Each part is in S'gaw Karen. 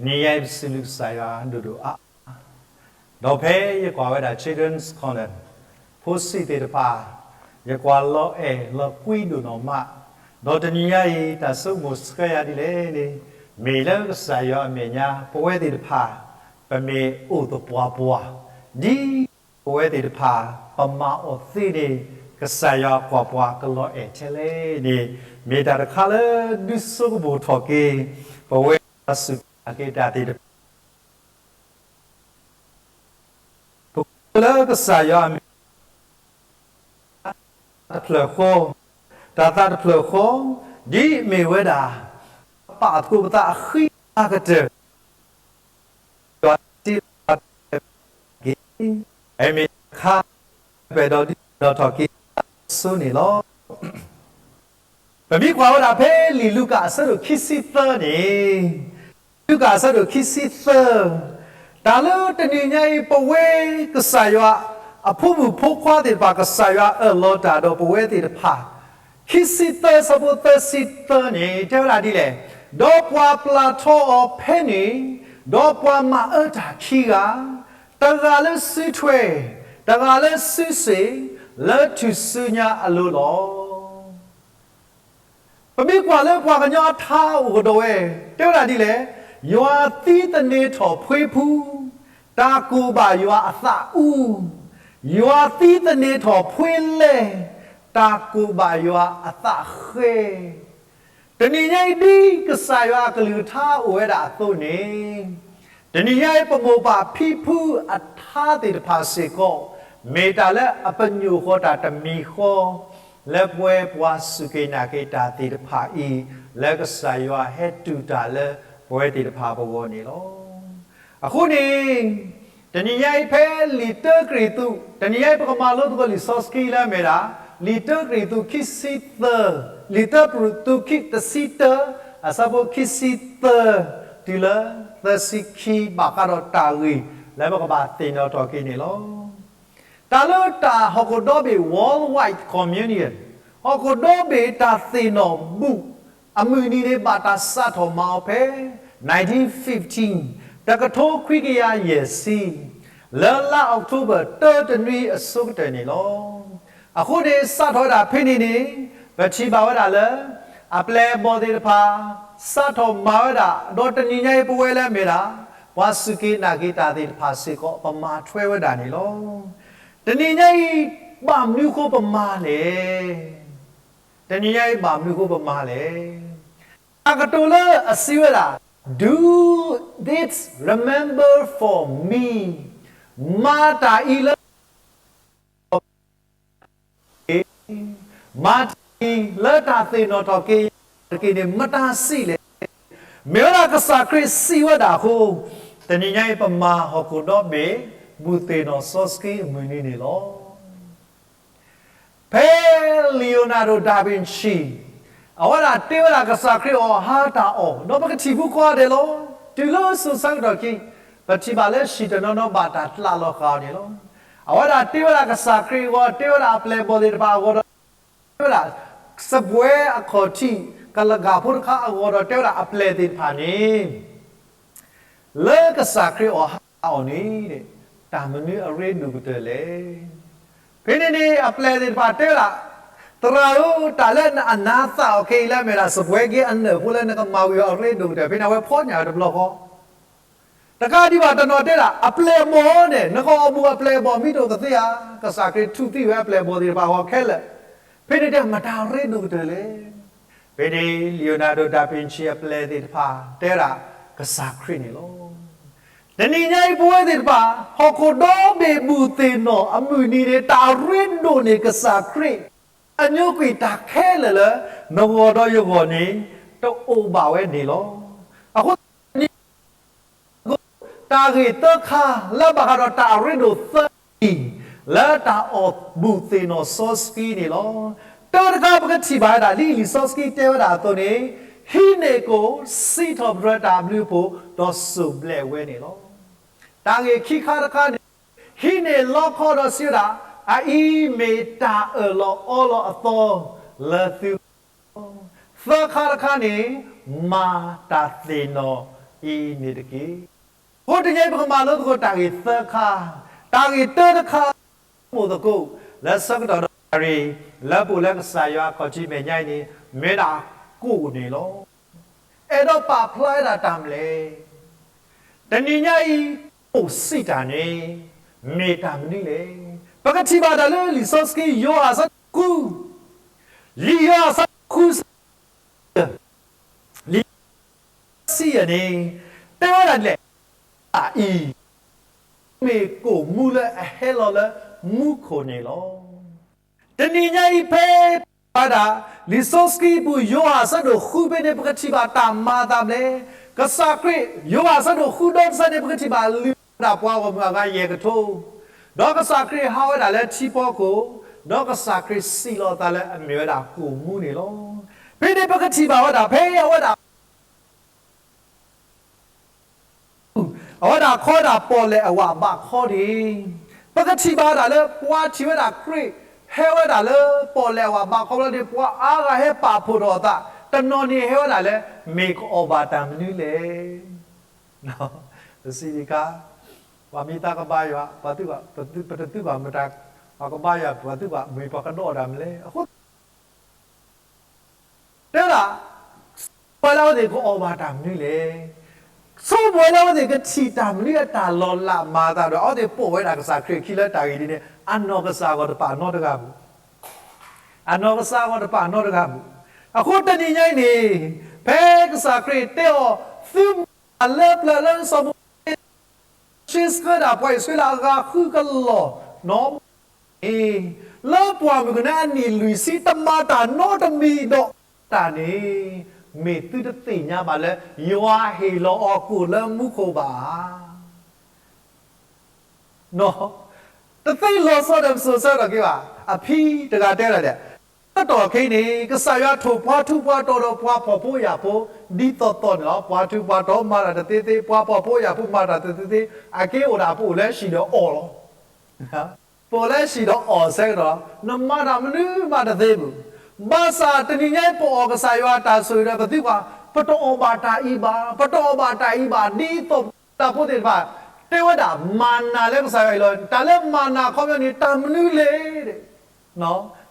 နံၤညါအံၤပစံးဘျုးကစၢ်ယွၤဒိၣ်ဒိၣ်အါအါ, ဒီးဖဲယကွၢ်ဝဲဒၣ် Children's Corner ဖိဆံးသ့ၣ်တဖၣ်, ယကွၢ်လီၤအဲၣ်လီၤကွံဒိၣ်နီၢ်မး, ဒီးတနံၤညါအံၤ တၢ်ဆိကမိၣ်ဆှၢယၤဒ်လဲၣ်န့ၣ်, မ့ၢ်လၢကစၢ်ယွၤအမဲာ်ညါ ပဝဲသ့ၣ်တဖၣ် ပမ့ၢ်အိၣ်သပှၢ်ပှၢ်, ဒ်ပဝဲသ့ၣ်တဖၣ် ပမၤအီၤသ့န့ၣ် ကစၢ်ယွၤကွၢ်ပှၤကလီၤအဲၣ်ထဲလဲၣ်န့ၣ်, မ့ၢ်တၢ်တခါလၢဒုးဆိကမိၣ်ထီၣ်က့ၤ ပဝဲပှၤစူၢ်က့ၤနာ်က့ၤတၢ်သ့ၣ်တဖၣ် ပကိးလၢကစၢ်ယွၤအမံၤ တဖျၢၣ်ဃီ, တၢ်သးတဖျၢၣ်ဃီ, ဒ်အမ့ၢ်ဝဲဒၣ် ပာ်အသကိးပသးအဃံအကတၢၢ် ယွၤတ့လီၤက့ၤ အမ့ၢ်တခါ ပအဲၣ်ဒိးဒုးသ့ၣ်နီၣ်ထီၣ်က့ၤအဆိန့ၣ်လီၤ. ပမ့ၢ်ကွၢ်ဝဲဒၣ်ဖဲလံာ်လူၤကၣ်အဆၢဒိၣ်ခံဆံသၢန့ၣ်, လူၤကၣ်အဆၢဒိၣ်ခံဆံသၢ, တၢ်လၢတနံၤညါအံၤ ပဝဲကစၢ်ယွၤအဖိမုၣ်ဖိခွါသ့ၣ်တဖၣ် ကစၢ်ယွၤအၢၣ်လီၤတၢ်ဒီးပဝဲသ့ၣ်တဖၣ်, ခံဆံသၢဆၢဖိသၢဆံသၢန့ၣ် တဲဝဲဒၣ်ဒ်လဲၣ်, ဒီးပှၤပျၢ်ထီအီၤဖဲန့ၣ်, ဒီးပှၤမၤအၢတၢ်ခံဂၤ, တဂၤလၢစုထွဲ, တဂၤလၢစုစ့ၣ်, လၢထူၣ်စုညါအလိၤလီၤ. ပမ့ၢ်ကွၢ်လၢပှၤကညီအထါအိၣ်ကဒီးဝဲ, တဲဝဲဒၣ်ဒ်လဲၣ်, ယွၤသံသန့ၤထီၣ်ဖှ့ဖု, တၢ်ကိၢ်ဘၣ်ယွၤအသးအူ, ယွၤသံသန့ၤထီၣ်ဖှ့လဲၢ်, တၢ်ကိၢ်ဘၣ်ယွၤအသးဃဲၤ တနံၤညါအံၤ ဒ်ကစၢ်ယွၤအကလုၢ်ကထါအိၣ်ဝဲဒၣ်အသိးန့ၣ်, တနံၤညါအံၤ ပမိၢ်ပၢ်ဖံဖုအထါသ့ၣ်တဖၣ်စ့ၢ်ကီး, မ့ၢ်တၢ်လၢအပညိၣ်ဃီတၢ်တမံၤဃီ, လၢပဝဲပှၤစူၢ်က့ၤနာ်က့ၤတၢ်သ့ၣ်တဖၣ်အံၤ, လၢကစၢ်ယွၤဟဲတူၢ်တၢ်လၢပဝဲသ့ၣ်တဖၣ်ပဂီၢ်န့ၣ်လီၤ. အဃိန့ၣ် တနံၤညါအံၤဖဲလံာ်တၢကရံၣ်သူး, တနံၤညါအံၤ ပကမၤလိသကိးလံာ်စီဆှံလၢအမ့ၢ်ဒၣ် လံာ်တၢကရံၣ်သူးခံဆံသၢ, လံာ်တၢကရံၣ်သူးခံတဆံတၢ, အဆၢဖိခံဆံသၢ တုၤလၢသၢဆံခံ ဘၣ်ဃးဒီးတၢ်ဂ့ၢ်လၢပကဘၣ်သ့ၣ်နီၣ်ထီၣ်က့ၤန့ၣ်လီၤ. တၢ်လၢတၢ်ဟီၣ်ခိၣ်ဒီဘ့ၣ် Worldwide Communion, ဟီၣ်ခိၣ်ဒီဘ့ၣ်တၢ်သ့ၣ်နီၣ်ဘူၣ်အမုၢ်နံၤန့ၣ် ဘၣ်တၢ်စးထီၣ်မၤအီၤဖဲ nineteen fifteen, တကထိခွံကယၤယဲၢ်ဆံ, လၢလါအီးကထိဘၢၣ် တၢတနွံအဆိကတၢၢ်န့ၣ်လီၤ. အဃိန့ၣ် စးထီၣ်ဝဲဒၣ်ဖဲန့ၣ်န့ၣ်, ပထံၣ်ဘၣ်ဝဲဒၣ်လၢ အပျဲၢ်အဘီၣ်သ့ၣ်တဖၣ် စးထီၣ်မၤဝဲဒၣ်, ဒီးတနံၤညါအံၤပဝဲလၢအမ့ၢ်ဒၣ် ပှၤစူၢ်က့ၤနာ်က့ၤတၢ်သ့ၣ်တဖၣ်စ့ၢ်ကီး ပမၤထွဲဝဲဒၣ်န့ၣ်လီၤ. တနံၤညါအံၤ ဘၣ်မနုၤဃိပမၤလဲၣ်. တနံၤညါအံၤ ဘၣ်မနုၤဃိပမၤလဲၣ်. တၢ်ကတိၤလၢအစံးဝဲဒၣ် Do this, remember, for me, မၤတၢ်အံၤလၢ မၤတၢ်အံၤလၢတၢ်သ့ၣ်နီၣ်ထီၣ်က့ၤယၤတက့ၢ်န့ၣ် မတၤစံးလဲၣ်. မ့ၢ်ဝဲဒၣ်ကစၢ်ခရံာ်စံးဝဲဒၣ်အဃိ, တနံၤညါအံၤ ပမၤဟီၣ်ခိၣ်ဒီဘ့ၣ် ဘူၣ်သ့ၣ်နီၣ်စီဆှံအမုၢ်နံၤန့ၣ်လီၤ. ဖဲ Leonardo da Vinci အဝဲဒၣ်တဲဝဲဒၣ်ကစၢ်ခရံာ်အီၤဟါတၢ်အီၣ်, ဒီးပကထံၣ်ဖိခွါဒဲးလီၤ. တုၤလၢစိၤဆၢကတီၢ်ခံ, ပထံၣ်ဘၣ်လၢဟံၣ်တနီၤနီၤဘၣ်တၢ်တၢ်လီၤဃာ်အီၤန့ၣ်လီၤ. အဝဲဒၣ်တဲဝဲဒၣ်ကစၢ်ခရံာ်အဂီၢ်, တဲဝဲဒၣ်အပျဲၢ်အဘီၣ်သ့ၣ်တဖၣ်အဂီၢ်ဒီး တဲဝဲဒၣ် စပွဲအခီၣ်ထံး ကလၤကၢ်ဖိတခါအဂီၢ်ဒီး တဲဝဲဒၣ်အပျဲၢ်သ့ၣ်တဖၣ်န့ၣ် လၢကစၢ်ခရံာ်အီၤဟါအီၣ်န့ၣ်, တၢ်မနုၤအရ့ဒိၣ်ကတၢၢ်လဲၣ်. ဖဲန့ၣ်န့ၣ် အပျဲၢ်သ့ၣ်တဖၣ်တဲဝဲဒၣ်, သရၣ်ဧၢ, တၢ်လၢအနၤသးအီၤခဲအံၤလၢအမ့ၢ်ဒၣ် စပွဲက့အနၢၣ်ဖိလၢနကမၤဝံၤအီၤအရ့ဒိၣ်ကတၢၢ်, ဖဲန့ၣ် အဝဲဖီၣ်ညၣ်ဝဲတဘျီဃီ တကးဒံးဘၣ်တနီၤတဲဒၣ် အပျဲၢ်အဘီၣ်န့ၣ် နကအီၣ်ဘူၣ်အပျဲၢ်အဘီၣ်မံၤတအိၣ်ကသ့ဧါ. ကစၢ်ခရံာ်ထူၣ်သံဝဲအပျဲၢ်အဘီၣ်သ့ၣ်တဖၣ်အဂီၢ်ခဲလၢာ်, ဖဲန့ၣ်တဲမတၤအရ့ဒိၣ်ကတၢၢ်လဲၣ်. ဖဲန့ၣ် Leonardo da Vinci အပျဲၢ်သ့ၣ်တဖၣ် တဲဝဲဒၣ်ကစၢ်ခရံာ်န့ၣ်လီၤ. တနံၤညါအံၤပဝဲသ့ၣ်တဖၣ် ဟီၣ်ခိၣ်ဒီဘ့ၣ်ဘူၣ်သ့ၣ်နီၣ်အမုၢ်နံၤန့ၣ် တၢ်အရ့ဒိၣ်န့ၣ်ကစၢ်ခရံာ်, အညိကွံာ်တၢ်ခဲလၢာ်လၢ နဂီၢ်ဒီးယဂီၢ်န့ၣ် တအိၣ်ဘၣ်ဝဲန့ၣ်လီၤ. အဃိ တၢ်ဂ့ၢ်သၢခါ လၢဘၣ်ဃးဒီးတၢ်အရ့ဒိၣ်သၢမံၤ လၢတၢ်အီၣ်ဘူၣ်သ့ၣ်နီၣ်စီဆှံန့ၣ်လီၤ. တၢတခါပကထံၣ်ဘၣ်ဝဲဒၣ် ဒ်လံာ်စီဆှံတဲဝဲဒၣ်အသိးန့ၣ်, ဟံးန့ၢ်ကိၣ်, စံးထီၣ်ပတြၢၤတၢ်ဘျုးအဖှိၣ်, ဒီးစိၢ်ဘျဲးဝဲန့ၣ်လီၤ. တၢ်ဂ့ၢ်ခံခါတခါန့ၣ်, ဟံးန့ၢ်လီခီဒီးစံးဝဲဒၣ်, အအံၤမ့ၢ်တၢ်အၢၣ်လီၤအီလီၤအသီလၢသု သၢခါတခါန့ၣ်, မၤတၢ်သ့ၣ်နီၣ် အံၤန့ၣ်တက့ၢ်. အဃိတနံၤအံၤ ပကမၤလိသကိးတၢ်ဂ့ၢ်သၢခါ, တၢ်ဂ့ၢ်တၢတခါ မိၢ်သကိး လၢဆၢကတီၢ်ဒီးတၢ်ရ့ လၢပအိၣ်လၢကစၢ်ယွၤအခီၣ်ထံးမဲာ်ညါအံၤန့ၣ် မ့ၢ်ဝဲဒၣ်ကိၣ်န့ၣ်လီၤ. အဲၣ်ဒိးပာ်ဖျါဝဲဒၣ်တၢ်မနုၤလဲၣ်. တနံၤညါအံၤ ကိၣ်စံးတၢ်န့ၣ် မ့ၢ်တၢ်မနုၤလဲၣ်. ပကထံၣ်ဘၣ်တၢ်လၢလံာ်စီဆှံ ယိၤဟၣ်အဆၢဒိၣ်ဃု, လံာ်ယိၤဟၣ်အဆၢဒိၣ်ဃု လံာ်ယိၤဟၣ်အဆၢဒိၣ်ဃုဆံယဲၢ်န့ၣ် တဲဝဲဒၣ်ဒ်လဲၣ်, အံၤ မ့ၢ်ကိၣ်မူလၢအဟဲလီၤလၢမူခိၣ်န့ၣ်လီၤ. တနံၤညါအံၤ ဖဲပာ်ဝဲဒၣ် လံာ်စီဆှံပူၤ ယိၤဟၣ်အဆၢဒိၣ်ဃုဖဲန့ၣ် ပကထံၣ်ဘၣ်တၢ်မၤအသးမနုၤလဲၣ်. ကစၢ်ခရံာ် ယိၤဟၣ်အဆၢဒိၣ်ဃုဒီတဆၢန့ၣ် ပကထံၣ်ဘၣ်လုၢ်ထီၣ်ဝဲဒၣ်ပှၤဂီၢ်မုၢ်အဂၤယဲၢ်ကထိ, ဒီးကစၢ်ခရံာ်ဟးဝဲဒၣ်လၢထံဖီခိၣ်, ဒီးကစၢ်ခရံာ်စံးလီၤအသးလၢအမ့ၢ်ဝဲဒၣ်ကိၣ်မူန့ၣ်လီၤ. ဖဲန့ၣ်ပကထံၣ်ဘၣ်ဝဲဒၣ် ဖဲအဝဲဒၣ် အဝဲဒၣ်ခီဒၣ်ပီၣ်လဲၣ်အဝၤဘးခီန့ၣ်, ပကထံၣ်ဘၣ်ဝဲဒၣ်လၢပှၤထံၣ်ဝဲဒၣ်ခရံာ် ဟဲဝဲဒၣ်လၢပီၣ်လဲၣ်အဝၤဘးခီလီၤန့ၣ် ပှၤအါဂၤဟဲပာ်ဖှိၣ်ထီၣ်အသး, တနီၤန့ၣ်ဟဲဝဲဒၣ်လၢ မ့ၢ်ကအီၣ်ဘၣ်တၢ်မနုၤလဲၣ်. ပစံးတခါ, ပှၤမံသးကဘါယွၤ, ပှၤသုဘၣ်, ပတသုဘၣ်မတၤ, ပှၤကဘါယွၤ ပှၤသုဘၣ် မ့ၢ်ပှၤကဒီးတၢ်မနုၤလဲၣ်. အဃိ တဲဝဲဒၣ်, ပှၤလၢအဝဲသ့ၣ်ကအီၣ်ဘၣ်တၢ်မနုၤလဲၣ်. ဆိပဝဲလၢအဝဲသ့ၣ်ကထံၣ်တၢ်မနုၤအတၢ်လီၤလးမၤအသးဒီး အဝဲသ့ၣ်ပိာ်ဝဲဒၣ်ကစၢ်ခရံာ်အခံလၢတၢ်ဂ့ၢ်ဒ်န့ၣ် အနီၢ်ကစၢ်အဂီၢ်တပာ်နီတဂၤဘၣ်, အနီၢ်ကစၢ်အဂီၢ်တပာ်နီတဂၤဘၣ်. အဃိတနံၤညါအံၤန့ၣ်, ဖဲကစၢ်ခရံာ်တဲအီၤ သုမ့ၢ်လၢပျၢၤလၢစီၤမိၤၡ့ ဆှၢဆှၢဒၣ်ပှၤအံၣ်စရ့လးအဂၤဃုကလီၢ်နီၢ် န့ၣ်, လၢပှၢ်မုၢ်ကနၢအနံၣ်လွံၢ်ဆံတမၤတၢ်နီတမံၤဒီးတၢ်န့ၣ်, မ့ၢ်သုတသ့ၣ်ညါဘၣ်လၢ ယွၤဟ့ၣ်လီၤအီၤကိၣ်လၢမူခိၣ်ဘၣ်ဧါ. တသ့လီၤဆီဒီးပစိၤဆၢကတီၢ်က့ၤဘၣ်. အဖံတဂၤတဲဝဲဒၣ်, ဆၢကတီၢ်ခဲအံၤန့ၣ် ကစၢ်ယွၤထိၣ်ပှၤထူးပှၤတီၤဒီးပှၤဖှီၣ်ဖိယာ်ဖိ ဒ်သိးသိးန့ၣ်လီၤ. ပှၤထူးပှၤတီၤမၤတၢ်တသ့သ့, ပှၤဖှီၣ်ဖိယာ်ဖိမၤတၢ်တသ့သ့, အက့အိၣ်ဒၣ်ပအိၣ်လၢဟံၣ်ဒီးအီၣ်လီၤ. ပအိၣ်လၢဟံၣ်ဒီးအီၣ်ဆၢကတီၢ်, နမၤတၢ်မနုၤမးတသ့ဘၣ်. ဘၣ်ဆၣ်တနံၤညါအံၤ ပအီၣ်ကစၢ်ယွၤအတၢ်ဆိၣ်ဂ့ၤဒီးပသံကွၢ်, ပတအီၣ်ဘၣ်တၢ်အံၤဘၣ်, ပတအီၣ်ဘၣ်တၢ်အံၤဘၣ်, ဒ်သိးတၢ်ဖိသ့ၣ်တဖၣ်, တဲဝဲဒၣ်မၤနၤလၢကစၢ်ယွၤအံၤလီၤ. တၢ်လၢမၤနၤအခီပညီန့ၣ် တၢ်မနုၤလဲၣ်.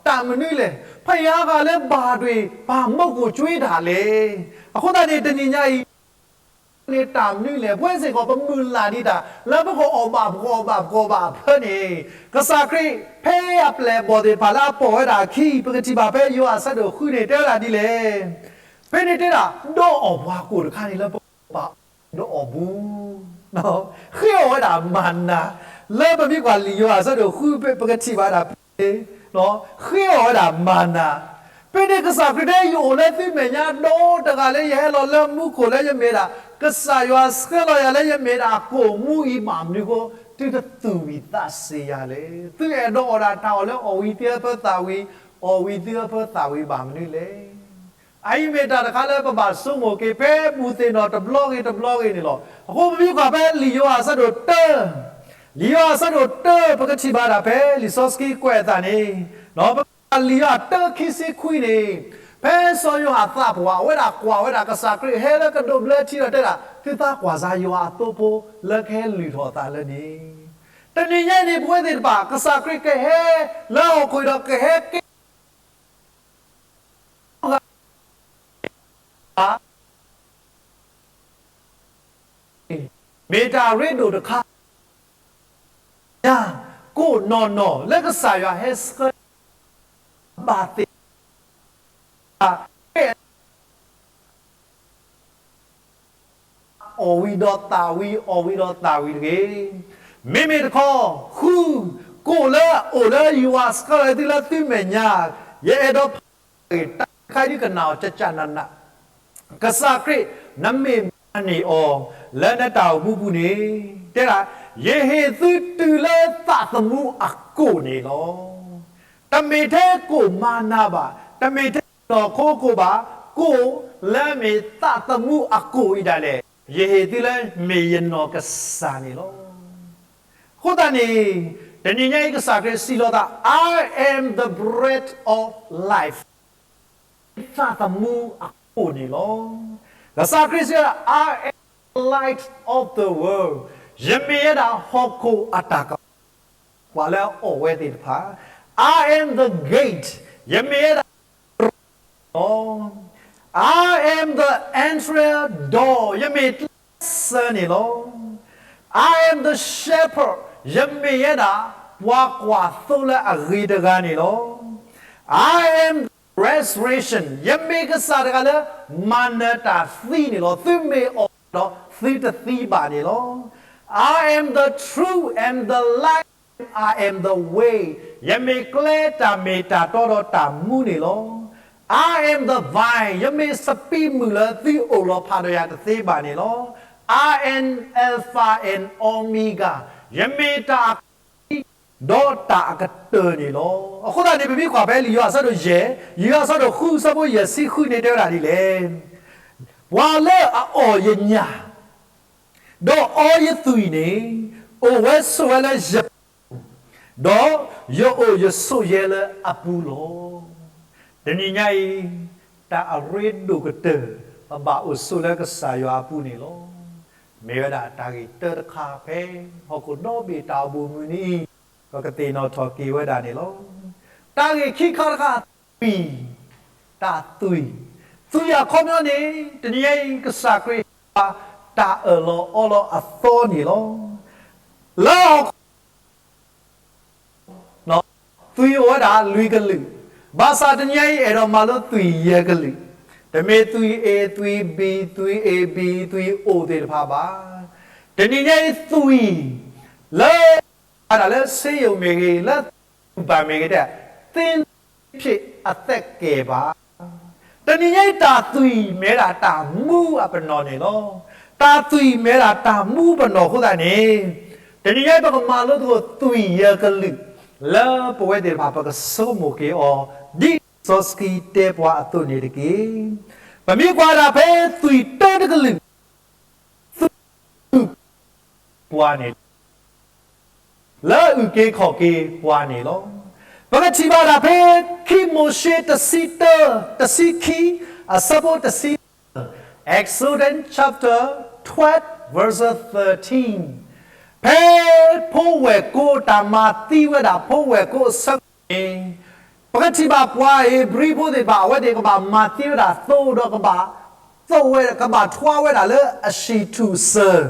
တၢ်မနုၤလဲၣ်. ဖယါဂၤလၢဘၣ်ဒွံၣ် ပမုၢ်ကိၣ်ကၠွ့တၢ်လဲၣ်. အဃိသတးန့ၣ် တနံၤညါအံၤ န့ၣ်တၢ်မနုၤလဲၣ်. ပဝဲစ့ၢ်ကီး ပမုၢ်လၢ်ဒံးတၢ် လၢပကအီၣ်ဘၣ် ပကအီၣ်ဘၣ် ပကအီၣ်ဘၣ်အဖၢန့ၣ်, ကစၢ်ခရံာ် ဖဲအပျဲၢ်အဘီၣ်သ့ၣ်တဖၣ်လၢအပိာ်ဝဲဒၣ်အခံ ပကထံၣ်ဘၣ်ဖဲယိၤဟၣ်အဆၢဒိၣ်ဃုန့ၣ် တဲဝဲဒၣ်ဒ်လဲၣ်. ဖဲန့ၣ်တဲဒၣ် ဒီးအီၣ်ပှၤကိၣ်တခါန့ၣ် လၢပကဘၣ်ဒီးအီၣ်ဘူး ဃ့အီၣ်ဝဲဒၣ်မၤနၤ, လၢပမ့ၢ်ကွၢ်လံာ်ယိၤဟၣ်အဆၢဒိၣ်ဃု ပကထံၣ်ဘၣ်ဒၣ်ဖဲန့ၣ်, ဃ့အီၣ်ဝဲဒၣ်မၤနၤ. ဖဲန့ၣ်ကစၢ်ခရံာ်တဲ ယအိၣ်လၢသုမဲာ်ညါဒီးတဂၤလၢယဟဲလီၤလၢမူခိၣ်လၢယမ့ၢ်ဒၣ် ကစၢ်ယွၤဆှၢလီၤယၤလၢယမ့ၢ်ဒၣ်ကိၣ်မူအံၤဘၣ်မနုၤအဃိ သုတသူၣ်ဝံၤသးစဲၤယၤလဲၣ်. သုအဲၣ်ဒိးအီၣ်ဒၣ်တၢ်အီၣ်လၢအီၣ်ဝံၤသုဟၢဖၢသးဝံၤ, အီၣ်ဝံၤသုဟၢဖၢသးဝံၤဘၣ်မနုၤလဲၣ်. အအံၤမ့ၢ်တၢ်တခါလၢပဘၣ်ဆိကမိၣ်က့ၤ ဖဲဘူၣ်သ့ၣ်နီၣ်တဘျီဂ့ၤတဘျီဂ့ၤန့ၣ်လီၤ. အဃိပမ့ၢ်ကွၢ်ဖဲလံာ်ယိၤဟၣ်အဆၢဒိၣ်တၢ, လံာ်ယိၤဟၣ်အဆၢဒိၣ်တၢ ပကထံၣ်ဘၣ်ဒၣ်ဖဲလံာ်စီဆှံကွဲးအသးန့ၣ်, ပမ့ၢ်ကွၢ်လံာ်ယိၤဟၣ်တၢခံဆံခွံန့ၣ်, ဖဲစီၤယိၤဟၣ်သးပှၢ်ဝဲဒၣ်ကွၢ်ဝဲဒၣ်ကစၢ်ခရံာ်ဟဲလၢကဒိးဘျၢထံဒီးတဲဒၣ် သုသးကွၢ်စၢ်ယွၤအသိဖိလၢကဟဲလုၢ်ထီၣ်အသးလၢန့ၣ်, တနံၤညါအံၤန့ၣ် ပဝဲသ့ၣ်တဖၣ် ကစၢ်ခရံာ်ကဟဲလၢဟီၣ်ခိၣ်ဒီးကဟဲကဲ မ့ၢ်တၢ်ရ့ဒိၣ်တခါ ညါ ကိၣ်နီၢ်နီၢ်လၢကစၢ်ယွၤဟဲဆှၢ ဘၣ်သ့ၣ်သ့ၣ် အီၣ်ဝံၤဒီးသၣ်ဝံၤ အီၣ်ဝံၤဒီးသၣ်ဝံၤတဂ့ၤ. မ့မ့ၢ်တခီ ဃု ကိၣ်လၢအအိၣ်လၢယွၤဆှၢလီၤသုလၢသုမဲာ်ညါ, ယအဲၣ်ဒိးဖးဂ့ၢ်တၢ်တခါဒုးကနၣ်အီၤကကနးနး ကစၢ်ခရံာ် နမ့ၢ်မၤန့ၢ်အီၤ လၢနတၢ်အိၣ်မူပူၤန့ၣ် တဲဒၣ် ယဟ့ၣ်သုတုၤလၢသးသမူအကိၣ်န့ၣ်လီၤ. တမ့ၢ်ထဲကိၣ်မၤနၤဘၣ်, တမ့ၢ်ထဲနီၢ်ခိကိၣ်ဘၣ်, ကိၣ်လၢမ့ၢ်သးသမူအကိၣ်အံၤဒၣ်လဲာ် ယဟ့ၣ်သုလၢမ့ၢ်ယနီၢ်ကစၢ်န့ၣ်လီၤ. အဃိသတးန့ၣ် တနံၤညါအံၤကစၢ်ခရံာ်စံးလီၤသး I am the bread of life. သးသမူအကိၣ်န့ၣ်လီၤ. ကစၢ်ခရံာ်စံး I am the life. light of the world. ယမ့ၢ်ဝဲဒၣ်ဟီၣ်ခိၣ်အတၢ်ကပၤ, ပှၤလၢအအီၣ်ဝဲသ့ၣ်တဖၣ်. I am the gate. ယမ့ၢ်ဝဲဒၣ် လီၤ. I am the entrance door. ယမ့ၢ်ကျဲစၢၤန့ၣ်လီၤ. I am the shepherd. ယမ့ၢ်ဝဲဒၣ်ပှၤကွၢ်သိလၢအဂ့ၤတဂၤန့ၣ်လီၤ. I am the resurrection. ယမ့ၢ်ကစၢ်တဂၤလၢမၤနၢၤတၢ်သံန့ၣ်လီၤ. သုမ့ၢ်အီၣ်ဒီးသုတသံဘၣ်န့ၣ်လီၤ. I am the truth and the life. I am the way. ယမ့ၢ်ကျဲတၢ်မ့ၢ်တၢ်တီဒီးတၢ်မူန့ၣ်လီၤ. I am the vine. ယမ့ၢ်စပံးမုၢ်လၢသုအိၣ်လီၤဖးဒီးယၤတသ့ဘၣ်န့ၣ်လီၤ. I am Alpha and Omega. ယမ့ၢ်တၢ်အက ဒီးတၢ်အကတၢၢ်န့ၣ်လီၤ. အဃိသတးန့ၣ် ပမ့ၢ်ကွၢ်ဖဲလံာ်ယိၤဟၣ်အဆၢဒိၣ်ယဲၢ်, ယိၤဟၣ်အဆၢဒိၣ်ဃုအဆၢဖိယဲၢ်ဆံဃုန့ၣ်တဲဝဲဒၣ်ဒ်လဲၣ်. ပှၤလၢအအီၣ်ယညၣ်, ဒီးအီယသွံၣ်န့ၣ်, အိၣ်ဝဲဆိးဝဲလၢယပူၤ, ဒီးယအိၣ်ယဆိးယဲလၢအပူၤလီၤ. တနံၤညါအံၤ, တၢ်အရ့ဒိၣ်ကတၢၢ် ပဘၣ်အိၣ်ဆိးလၢကစၢ်ယွၤအပူၤန့ၣ်လီၤ. မ့ၢ်ဝဲဒၣ်တၢ်ဂ့ၢ်တၢတခါဖဲ ဟီၣ်ခိၣ်ဒီဘ့ၣ်တၢ်အိၣ်ဘှံးမုၢ်နံၤအံၤ, ပကသ့ၣ်နီၣ်ထီၣ်က့ၤဝဲဒၣ်န့ၣ်လီၤ. တၢ်ဂ့ၢ်ခံခါတခါ သွံၣ်, တၢ်သွံၣ်, သွံၣ်အခီပညီန့ၣ် တနံၤညါအံၤ ကစၢ်ခရံာ်ဟ့ၣ်ပှၤ တၢ်အၢၣ်လီၤအီလီၤအသီန့ၣ်လီၤ. လၢဟီၣ်ခိၣ် သွံၣ်အိၣ်ဝဲဒၣ်လွံၢ်ကလုာ်, ဘၣ်ဆၣ်တနံၤညါအံၤ အဲၣ်ဒိးမၤလိသွံၣ်ယဲၢ်ကလုာ်, တမ့ၢ်သွံၣ် A သွံၣ် B သွံၣ် A B သွံၣ် O သ့ၣ်တဖၣ်ဘၣ်. တနံၤညါအံၤသွံၣ် လၢ ဒၣ်လၢဆေးရုံမ့ၢ်ဂ့ၤ, လၢသုးပူၤမ့ၢ်ဂ့ၤ, သ့ၣ်ညါ သ့ၣ်ညါ အသက်ကဲဘၣ်. တနံၤညါအံၤတၢ်သွံၣ်မ့ၢ်ဝဲဒၣ်တၢ်မူအပနီၣ်န့ၣ်လီၤ. တၢ်သွံၣ်မ့ၢ်ဝဲဒၣ်တၢ်မူအပနီၣ်အဃိသတးန့ၣ်, တနံၤညါအံၤပကမၤလိသကိးသွံၣ်ယဲၢ်ကလုာ် လၢပဝဲသ့ၣ်တဖၣ်ပကဆိကမိၣ်က့ၤအီၤ ဒ်စီဆှံတဲပှၤအသိးန့ၣ်တက့ၢ်. ပမ့ၢ်ကွၢ်ဒၣ်ဖဲသွံၣ်တၢတကလုာ် သွံၣ် ပှၤန့ၣ် လၢအုၣ်က့ၤခီၣ်က့ၤပှၤန့ၣ်လီၤ. ပကထံၣ်ဘၣ်ဒၣ်ဖဲခံမိၤၡ့တဆံတၢ, တဆံခံ, အဆၢဖိတဆံ, Exodus chapter twelve verse thirteen. ဖဲဖိဝဲၢ်ကိတၢ်မၤသံဝဲဒၣ်ဖိဝဲၢ်ကိအဆၢန့ၣ် ပကထံၣ်ဘၣ်ပှၤဧ့ၤဘြံၤဖိသ့ၣ်တဖၣ် အဝဲသ့ၣ်ကဘၣ်မၤသံဝဲဒၣ်သိဒီးကဘၣ် သိဝဲ ကဘၣ်ထွါဝဲဒၣ်လၢအဆံၣ်ထူၣ်စၢၤ,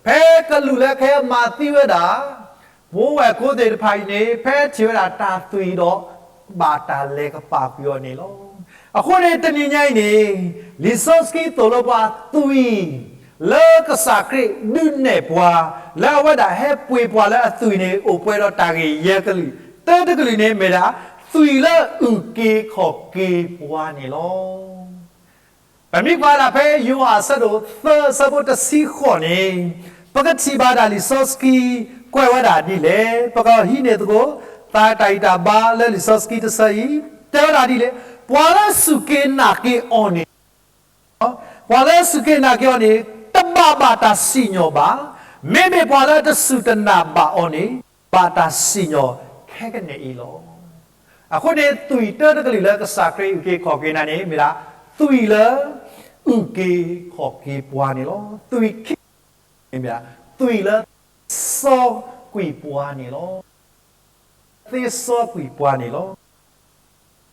ဖဲကလူးလၢကဟဲမၤသံဝဲဒၣ် ဖိဝဲၢ်ကိသ့ၣ်တဖၣ်အံၤန့ၣ် ဖဲထံၣ်ဝဲဒၣ်တၢ်သွံၣ်ဒီး ဘၣ်တၢ်လဲၤကပာ်ကွံာ်အီၤန့ၣ်လီၤ. အဃိန့ၣ်တနံၤညါအံၤန့ၣ် လံာ်စီဆှံသိၣ်လိပှၤသွံၣ် လၢကစၢ်ခရံာ်ဒုးနဲၣ်ပှၤ လၢအဝဲဒၣ်ဟဲပှ့ၤပှၤလၢအသွံၣ်န့ၣ် အိၣ်ပှဲၤဒီးတၢ်ဂ့ၢ်ယဲၢ်ကလုာ်, တၢတကလုာ်န့ၣ်မ့ၢ်ဒၣ် သွံၣ်လၢအုၣ်က့ၤခီၣ်က့ၤပှၤန့ၣ်လီၤ. ပမ့ၢ်ကွၢ်ဒၣ်ဖဲယိၤဟၣ်အဆၢဒိၣ်သၢအဆၢဖိတဆံဃိးန့ၣ်, ပကထံၣ်ဘၣ်ဒၣ်လံာ်စီဆှံကွဲးဝဲဒၣ်ဒ်လဲၣ်, ပကဟံးန့ၢ်သကိး သးတၢ်ဂံၢ်တၢ်ဘါလၢလံာ်စီဆှံတဆၢအံၤ, တဲဝဲဒၣ်ဒ်လဲၣ်, ပှၤလၢစူၢ်က့ၤနာ်က့ၤအီၤန့ၣ် ပှၤလၢစူၢ်က့ၤနာ်က့ၤအီၤန့ၣ် တဘၣ်ဘၣ်တၢ်စံၣ်ညီၣ်ဘၣ်, မ့မ့ၢ်ပှၤလၢတစူၢ်တနာ်ဘၣ်အီၤန့ၣ် ဘၣ်တၢ်စံၣ်ညီၣ်ခဲကနံၣ်အံၤလီၤ. အဃိန့ၣ် သွံၣ်တၢတကလုာ်လၢကစၢ်ခရံာ်အုၣ်က့ၤခီၣ်က့ၤနၤန့ၣ် မ့ၢ်ဒၣ် သွံၣ်လၢအုၣ်က့ၤခီၣ်က့ၤပှၤန့ၣ်လီၤ. သွံၣ်ခံန့ၣ်မ့ၢ်ဒၣ် သွံၣ်လၢသ့စီကွံာ်ပှၤန့ၣ်လီၤ. သ့စီကွံာ်ပှၤန့ၣ်လီၤ.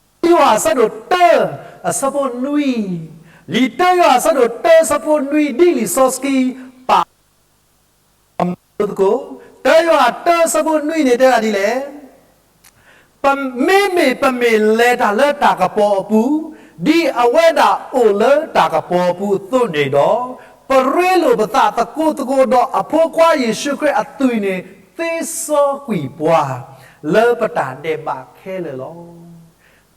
တၢယိၤဟၣ်အဆၢဒိၣ်တၢ အဆၢဖိနွံ, လံာ်တၢယိၤဟၣ်အဆၢဒိၣ်တၢ အဆၢဖိနွံ ဒ်လံာ်စီဆှံပာ် သကိး, တၢယိၤဟၣ်တၢ အဆၢဖိနွံန့ၣ်တဲဝဲဒၣ်ဒ်လဲၣ်, မ့မ့ၢ်ပမ့ၢ်လဲၤတၢ်လၢတၢ်ကပီၤအပူၤ, ဒ်အဝဲဒၣ်အိၣ်လၢတၢ်ကပီၤအပူၤအသိးန့ၣ်ဒီး, ပရ့လိာ်ပသးသကိးသကိးဒီးအဖိခွါယ့ၣ်ၡူးခရံာ်အသွံၣ်န့ၣ် သ့စီကွံာ်ပှၤ လၢပတၢ်ဒဲးဘးခဲလၢာ်လီၤ.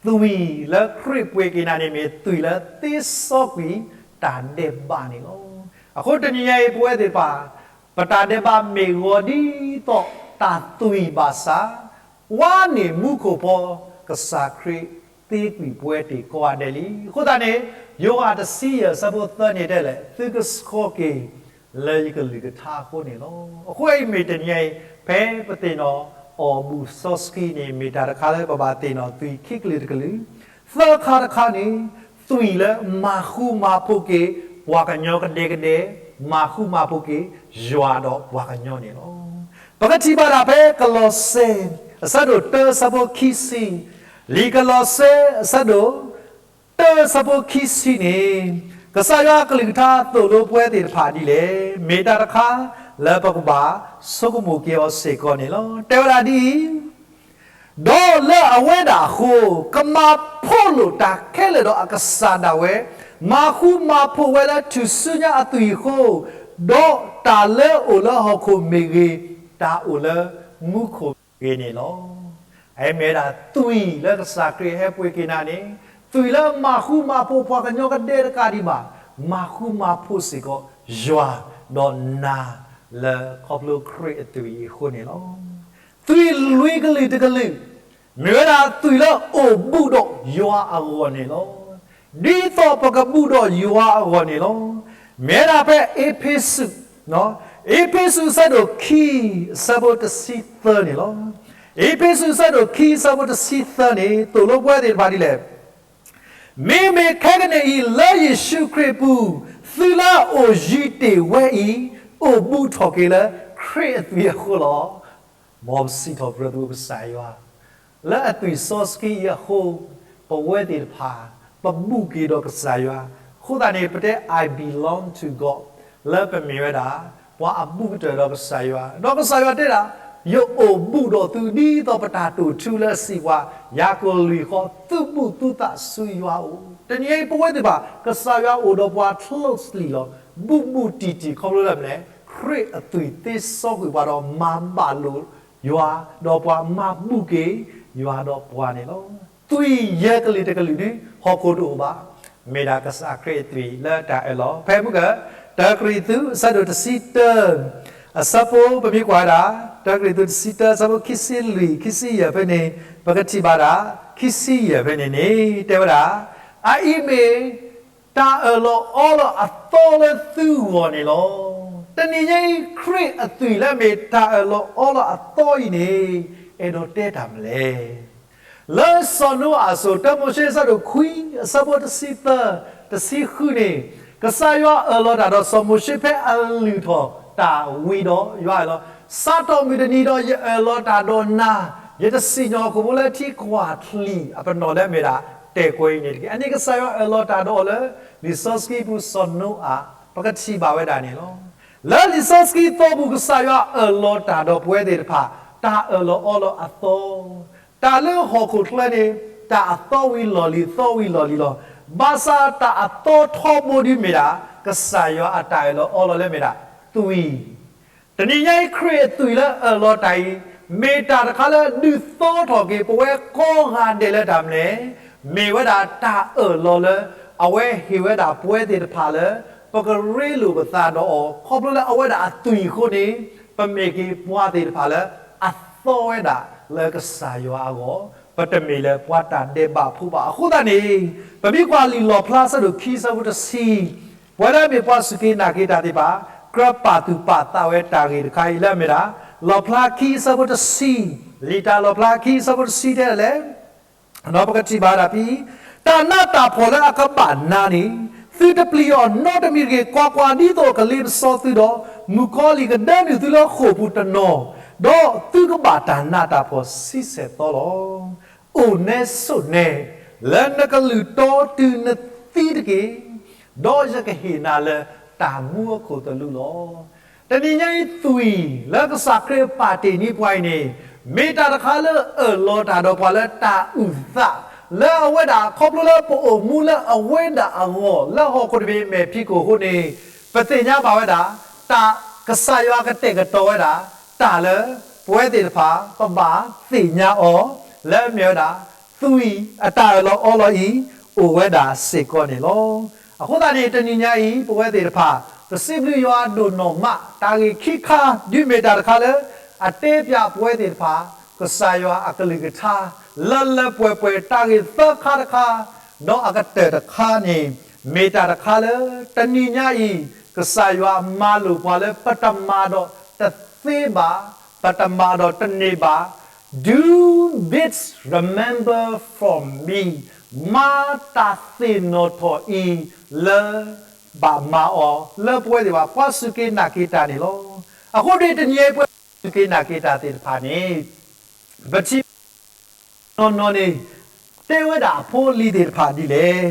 သွံၣ်လၢခရံာ်ပှ့ၤက့ၤနၤန့ၣ်မ့ၢ်သွံၣ်လၢသ့စီကွံာ်တၢ်ဒဲးဘးန့ၣ်လီၤ. အဃိတနံၤညါအံၤပဝဲသ့ၣ်တဖၣ် ပတၢ်ဒဲးဘးမ့ၢ်ဂီၤဒ်သိးတၢ်သွံၣ်ဘၣ်ဆၣ်, ဝါန့ၢ်မူခိၣ်ဖီ ကစၢ်ခရံာ်သ့ကွံာ်ပဝဲတ့ၢ်ကိးဂၤဒဲးလံ. အဃိသတးန့ၣ် ယိၤဟၣ်တဆံယဲၢ်အဆၢဖိသၢန့ၣ်တဲလဲၣ်, သုကဆှီက့ၤ လၢယကလုၢ်ကထါအဃိန့ၣ်လီၤ. အဃိအံၤမ့ၢ်တနံၤညါအံၤ ဖဲပသ့ၣ်နီၣ်အီၤဘူၣ်စီဆှံန့ၣ် မ့ၢ်တၢ်တခါလၢပဘၣ်သ့ၣ်နီၣ်သွံၣ်ခံကလုာ်တကလုာ်, သၢခါတခါန့ၣ် သွံၣ်လၢမၤဃူမၤဖိးက့ၤ ပှၤကညီကဒဲကဒဲ မၤဃူမၤဖိးက့ၤ ယွၤဒီးပှၤကညီန့ၣ်လီၤ. ပကထံၣ်ဘၣ်ဒၣ်ဖဲကလီးစဲ အဆၢဒိၣ်တၢ အဆၢဖိခံဆံ, လံာ်ကလီးစဲ အဆၢဒိၣ်တၢ အဆၢဖိခံဆံန့ၣ်, ကစၢ်ယွၤအကလုၢ်ကထါသိၣ်လိပဝဲသ့ၣ်တဖၣ်ဒ်လဲၣ်, မ့ၢ်တၢ်တခါလၢပကဘၣ်ဆိကမိၣ်က့ၤအီၤစ့ၢ်ကီးန့ၣ်လီၤ. တဲဝဲဒၣ်ဒ်အံၤ, ဒီးလၢအဝဲဒၣ်အဃိ, ကမၤဖှိၣ်လိာ်တၢ်ခဲလၢာ်ဒီးအကစၢ်ဒၣ်ဝဲ, မၤဃူမၤဖိးဝဲလၢထူၣ်စုညါအသွံၣ်အဃိ, ဒီးတၢ်လၢအိၣ်လၢဟီၣ်ခိၣ်မ့ၢ်ဂ့ၤ, တၢ်အိၣ်လၢမူခိၣ်မ့ၢ်ဂ့ၤန့ၣ်လီၤ. အမ့ၢ်ဝဲဒၣ်သွံၣ်လၢကစၢ်ခရံာ်ဟဲပှ့ၤက့ၤနၤန့ၣ်, သွံၣ်လၢမၤဃူမၤဖိးပှၤကညီကဒဲတကးဒံးဘၣ်, မၤဃူမၤဖိးစ့ၢ်ကီးယွၤ, ဒီးနၤလၢခီဖျိခရံာ်အသွံၣ်အံၤအဃိန့ၣ်လီၤ. သွံၣ်လွံၢ်ကလုာ်တကလုာ်, မ့ၢ်ဝဲဒၣ်သွံၣ်လၢအိၣ်ဘူးဒီးယွၤအဂီၢ်န့ၣ်လီၤ. ဒ်သိးပကဘူးဒီးယွၤအဂီၢ်န့ၣ်လီၤ. မ့ၢ်ဝဲဒၣ်ဖဲအ့းဖ့းစူး, အ့းဖ့းစူးအဆၢဒိၣ်ခံ အဆၢဖိတဆံသၢန့ၣ်လီၤ. အ့းဖ့းစူးအဆၢဒိၣ်ခံ အဆၢဖိတဆံသၢန့ၣ် သိၣ်လိပဝဲသ့ၣ်တဖၣ်ဒ်လဲၣ်. မ့မ့ၢ်ခဲကနံၣ်အံၤလၢယ့ၣ်ၡူးခရံာ်အပူၤ, သုလၢအအိၣ်ယံၤတ့ၢ်ဝဲအံၤ, အိၣ်ဘူးထီၣ်က့ၤလၢခရံာ်အသွံၣ်အဃိလီၤ. မ်ပစံးထီၣ်ပတြၢၤသကိးကစၢ်ယွၤ, လၢအသွံၣ်စီဆှံအံၤအဃိ, ပဝဲသ့ၣ်တဖၣ်, ပဘူးက့ၤဒီးကစၢ်ယွၤ, အဃိသတးန့ၣ် ပတဲ I belong to God, လၢပမ့ၢ်ဝဲဒၣ် ပှၤအဘူးကတၢၢ်ဒီးကစၢ်ယွၤ, ဒီးကစၢ်ယွၤတဲဒၣ်, ယအိၣ်ဘူးဒီးသုဒ်သိးပတၢ်တိာ်ထူလၢအစံးပှၤ, ယၤကိာ်လွံၢ်ဃီ, သုဘူးသုသးဆူယွၤအအိၣ်. တနံၤအံၤပဝဲသ့ၣ်တဖၣ်, ကစၢ်ယွၤအိၣ်ဒီးပှၤ closely လီၤ, ဘူးဘူးတံၢ်တံၢ်ခီဖျိလၢမနုၤလဲၣ်, ခရံာ်အသွံၣ်သ့စီကွံာ်ပှၤဒီးမၤဘၣ်လိာ်ယွၤ, ဒီးပှၤမၤဘူးက့ၤယွၤဒီးပှၤန့ၣ်လီၤ. သွံၣ်ယဲၢ်ကလုာ်တကလုာ်ဒုး ဟီၣ်ခိၣ်တအိၣ်ဘၣ်, မ့ၢ်ဒၣ်ကစၢ်ခရံာ်အသွံၣ်လၢတၢ်အၢၣ်လီၤ. ဖဲမုၢ်က, တၢကရံၣ်သူး အဆၢဒိၣ်တဆံတၢ, အဆၢဖိပမ့ၢ်ကွၢ်ဝဲဒၣ်, တၢကရံၣ်သူးတဆံတၢ အဆၢဖိခံဆံလွံၢ် ခံဆံယဲၢ်ဖဲန့ၣ်, ပကထံၣ်ဘၣ်ဒၣ်, ခံဆံယဲၢ်ဖဲန့ၣ်န့ၣ်, တဲဝဲဒၣ်, အအံၤမ့ၢ် တၢ်အၢၣ်လီၤအီလီၤအသီလၢသုဂီၢ်န့ၣ်လီၤ. တနံၤညါအံၤ ခရံာ်အသွံၣ်လၢမ့ၢ်တၢ်အၢၣ်လီၤအီလီၤအသီအံၤန့ၣ်, အဲၣ်ဒိးတဲတၢ်မနုၤလဲၣ်. လၢစီၤနိအၤအစိၤ တၢမိၤၡ့အဆၢဒိၣ်ခွံ အဆၢဖိတဆံသၢ, တဆံဃုန့ၣ်, ကစၢ်ယွၤအၢၣ်လီၤတၢ်ဒီးစီၤမိၤၡ့ဖဲအလုၢ်ထီၣ်တၢ်ဝံၤဒီးယွၤအၢၣ်လီၤ, စးထီၣ်မုၢ်တနံၤဒီးယအၢၣ်လီၤတၢ်ဒီးနၤ, ယတစံၣ်ညီၣ်ဟီၣ်ခိၣ်ဖိလၢထံကွၢ်ချံၣ်အပနီၣ်လၢအမ့ၢ်ဒၣ် တဲာ်ကွဲအံၤန့ၣ်တက့ၢ်. အန့ၣ်ကစၢ်ယွၤအၢၣ်လီၤတၢ်ဒီးအီၤလၢ လံာ်စီဆှံပူၤစီၤနိအၤ, ပကထံၣ်ဘၣ်ဝဲဒၣ်န့ၣ်လီၤ. လၢလံာ်စီဆှံအသီပူၤ ကစၢ်ယွၤအၢၣ်လီၤတၢ်ဒီးပဝဲသ့ၣ်တဖၣ်, တၢ်အၢၣ်လီၤအီလီၤအသီ, တၢ်လၢဟီၣ်ခိၣ်ချၢန့ၣ်, တၢ်အသီဝံၤလီၢ်လံၤ သီဝံၤလီၢ်လံၤလီၤ. ဘၣ်ဆၣ်တၢ်အသီထီဘိဒုးမ့ၢ်ဒၣ်, ကစၢ်ယွၤအတၢ်အၢၣ်လီၤအီလီၤလၢမ့ၢ်ဒၣ်, သွံၣ် တနံၤညါအံၤ ခရံာ်အသွံၣ်လၢအၢၣ်လီၤတၢ်အံၤ, မ့ၢ်တၢ်တခါလၢဒုးသီထီၣ်က့ၤပဝဲကိးဂၤဒဲးလၢတၢ်မနုၤလဲၣ်, မ့ၢ်ဝဲဒၣ်တၢ်အၢၣ်လီၤလၢ အဝဲဟ့ၣ်ဝဲဒၣ်ပဝဲသ့ၣ်တဖၣ်လၢ ပကရ့လိာ်ပသးဒီးအီၤ, ခီဖျိလၢအဝဲဒၣ်အသွံၣ်အဃိန့ၣ်, ပမ့ၢ်က့ၤပှၤသ့ၣ်တဖၣ်လၢအသီဝဲဒၣ်လၢကစၢ်ယွၤအဂီၢ်, ပတမ့ၢ်လၢပှၤတၢ်ဒဲးဘးဖိဘၣ်. အဃိသတးန့ၣ်, ပမ့ၢ်ကွၢ်လံာ်လီၣ်ဖျါအဆၢဒိၣ်ခံ အဆၢဖိတဆံ ပဝဲဒၣ်မ့ၢ်ပှၤစူၢ်က့ၤနာ်က့ၤတၢ်သ့ၣ်တဖၣ်, ကြၢးပာ်သူၣ်ပာ်သးဝဲတၢ်ဂ့ၢ်တခါအံၤလၢအမ့ၢ်ဒၣ်, လီၣ်ဖျါခံအဆၢဖိတဆံ, လံာ်တၢ်လီၣ်ဖျါခံအဆၢဖိတဆံတဲဒ်လဲၣ်, ဒီးပကထံၣ်ဘၣ်ဒၣ်ဖဲအံၤ, တၢ်နးတၢ်ဖှီၣ်လၢအကဘၣ်နၤန့ၣ်, သုတပျံၤအီၤနီတမံၤတဂ့ၤ, ကွၢ်ကွၢ်, ဒ်သိးအကလ့ပစီသုဒီး, မုၣ်ကီၤလံၢ်ကဒၢနုာ်သုလၢဃိာ်ပူၤတနီၤ, ဒီးသုကဘၣ်တၢ်နးတၢ်ဖှီၣ်ဆံဆဲၣ်သီလီၤ. အိၣ်နဲဆိးနဲ, လၢနကလုၢ်တီတုၤနသံတက့ၢ်, ဒီးယကဟ့ၣ်နၤလၢတၢ်မူအခိၣ်သလုးလီၤ. တနံၤညါအံၤသွံၣ်လၢကစၢ်ခရံာ်ပာ်တ့ၢ်န့ၢ်ပှၤအံၤန့ၣ်, မ့ၢ်တၢ်တခါလၢအၢၣ်လီၤတၢ်ဒီးပှၤလၢတၢ်အုၣ်သး, လၢအဝဲဒၣ်ခီဖျိလၢပအိၣ်မူလၢအဝဲဒၣ်အဂီၢ် လၢဟီၣ်ခိၣ်တဘ့ၣ်မဲာ်ဖံးခိၣ်အဃိန့ၣ်, ပသ့ၣ်ညါဘၣ်ဝဲဒၣ်, တၢ်ကစၢ်ယွၤကတဲာ်ကတီၤဝဲဒၣ်, တၢ်လၢပဝဲသ့ၣ်တဖၣ် ပဘၣ်သ့ၣ်ညါအီၤ, လၢအမ့ၢ်ဝဲဒၣ်, သွံၣ်အတၢ်အၢၣ်လီၤအီလီၤအံၤ, အိၣ်ဝဲဒၣ်စ့ၢ်ကီးန့ၣ်လီၤ. အဃိသတးန့ၣ် တနံၤညါအံၤ ပဝဲသ့ၣ်တဖၣ်, ပစံးဘျုးယွၤဒိၣ်နီၢ်မး တၢ်ဂ့ၢ်ခံခါ ဒုးမ့ၢ်တၢ်တခါလၢ အတဲပၠးပဝဲသ့ၣ်တဖၣ်, ကစၢ်ယွၤအကလုၢ်ကထါ, လၢလၢပှဲၤပှဲၤတၢ်ဂ့ၢ်သၢခါတခါ, ဒီးအကတၢၢ်တခါန့ၣ်, မ့ၢ်တၢ်တခါလၢ တနံၤညါအံၤ, ကစၢ်ယွၤမၤလိာ်ပှၤလၢပတမၤဒီးတသ့ဘၣ်, ပတမၤဒီးတန့ၢ်ဘၣ်, Do this remember for me, မၤတၢ်သ့ၣ်နီၣ်ထီၣ်အံၤလၢ ဘၣ်မၤအီၤလၢပဝဲသ့ၣ်တဖၣ် ပှၤစူၢ်က့ၤနာ်က့ၤတၢ်န့ၣ်လီၤ. အဃိန့ၣ်တနံၤအံၤပဝဲစူၢ်က့ၤနာ်က့ၤတၢ်သ့ၣ်တဖၣ်န့ၣ် ပထံၣ် နီၢ်နီၢ်န့ၣ် တဲဝဲဒၣ်အဖိအလံၤသ့ၣ်တဖၣ်ဒ်လဲၣ်,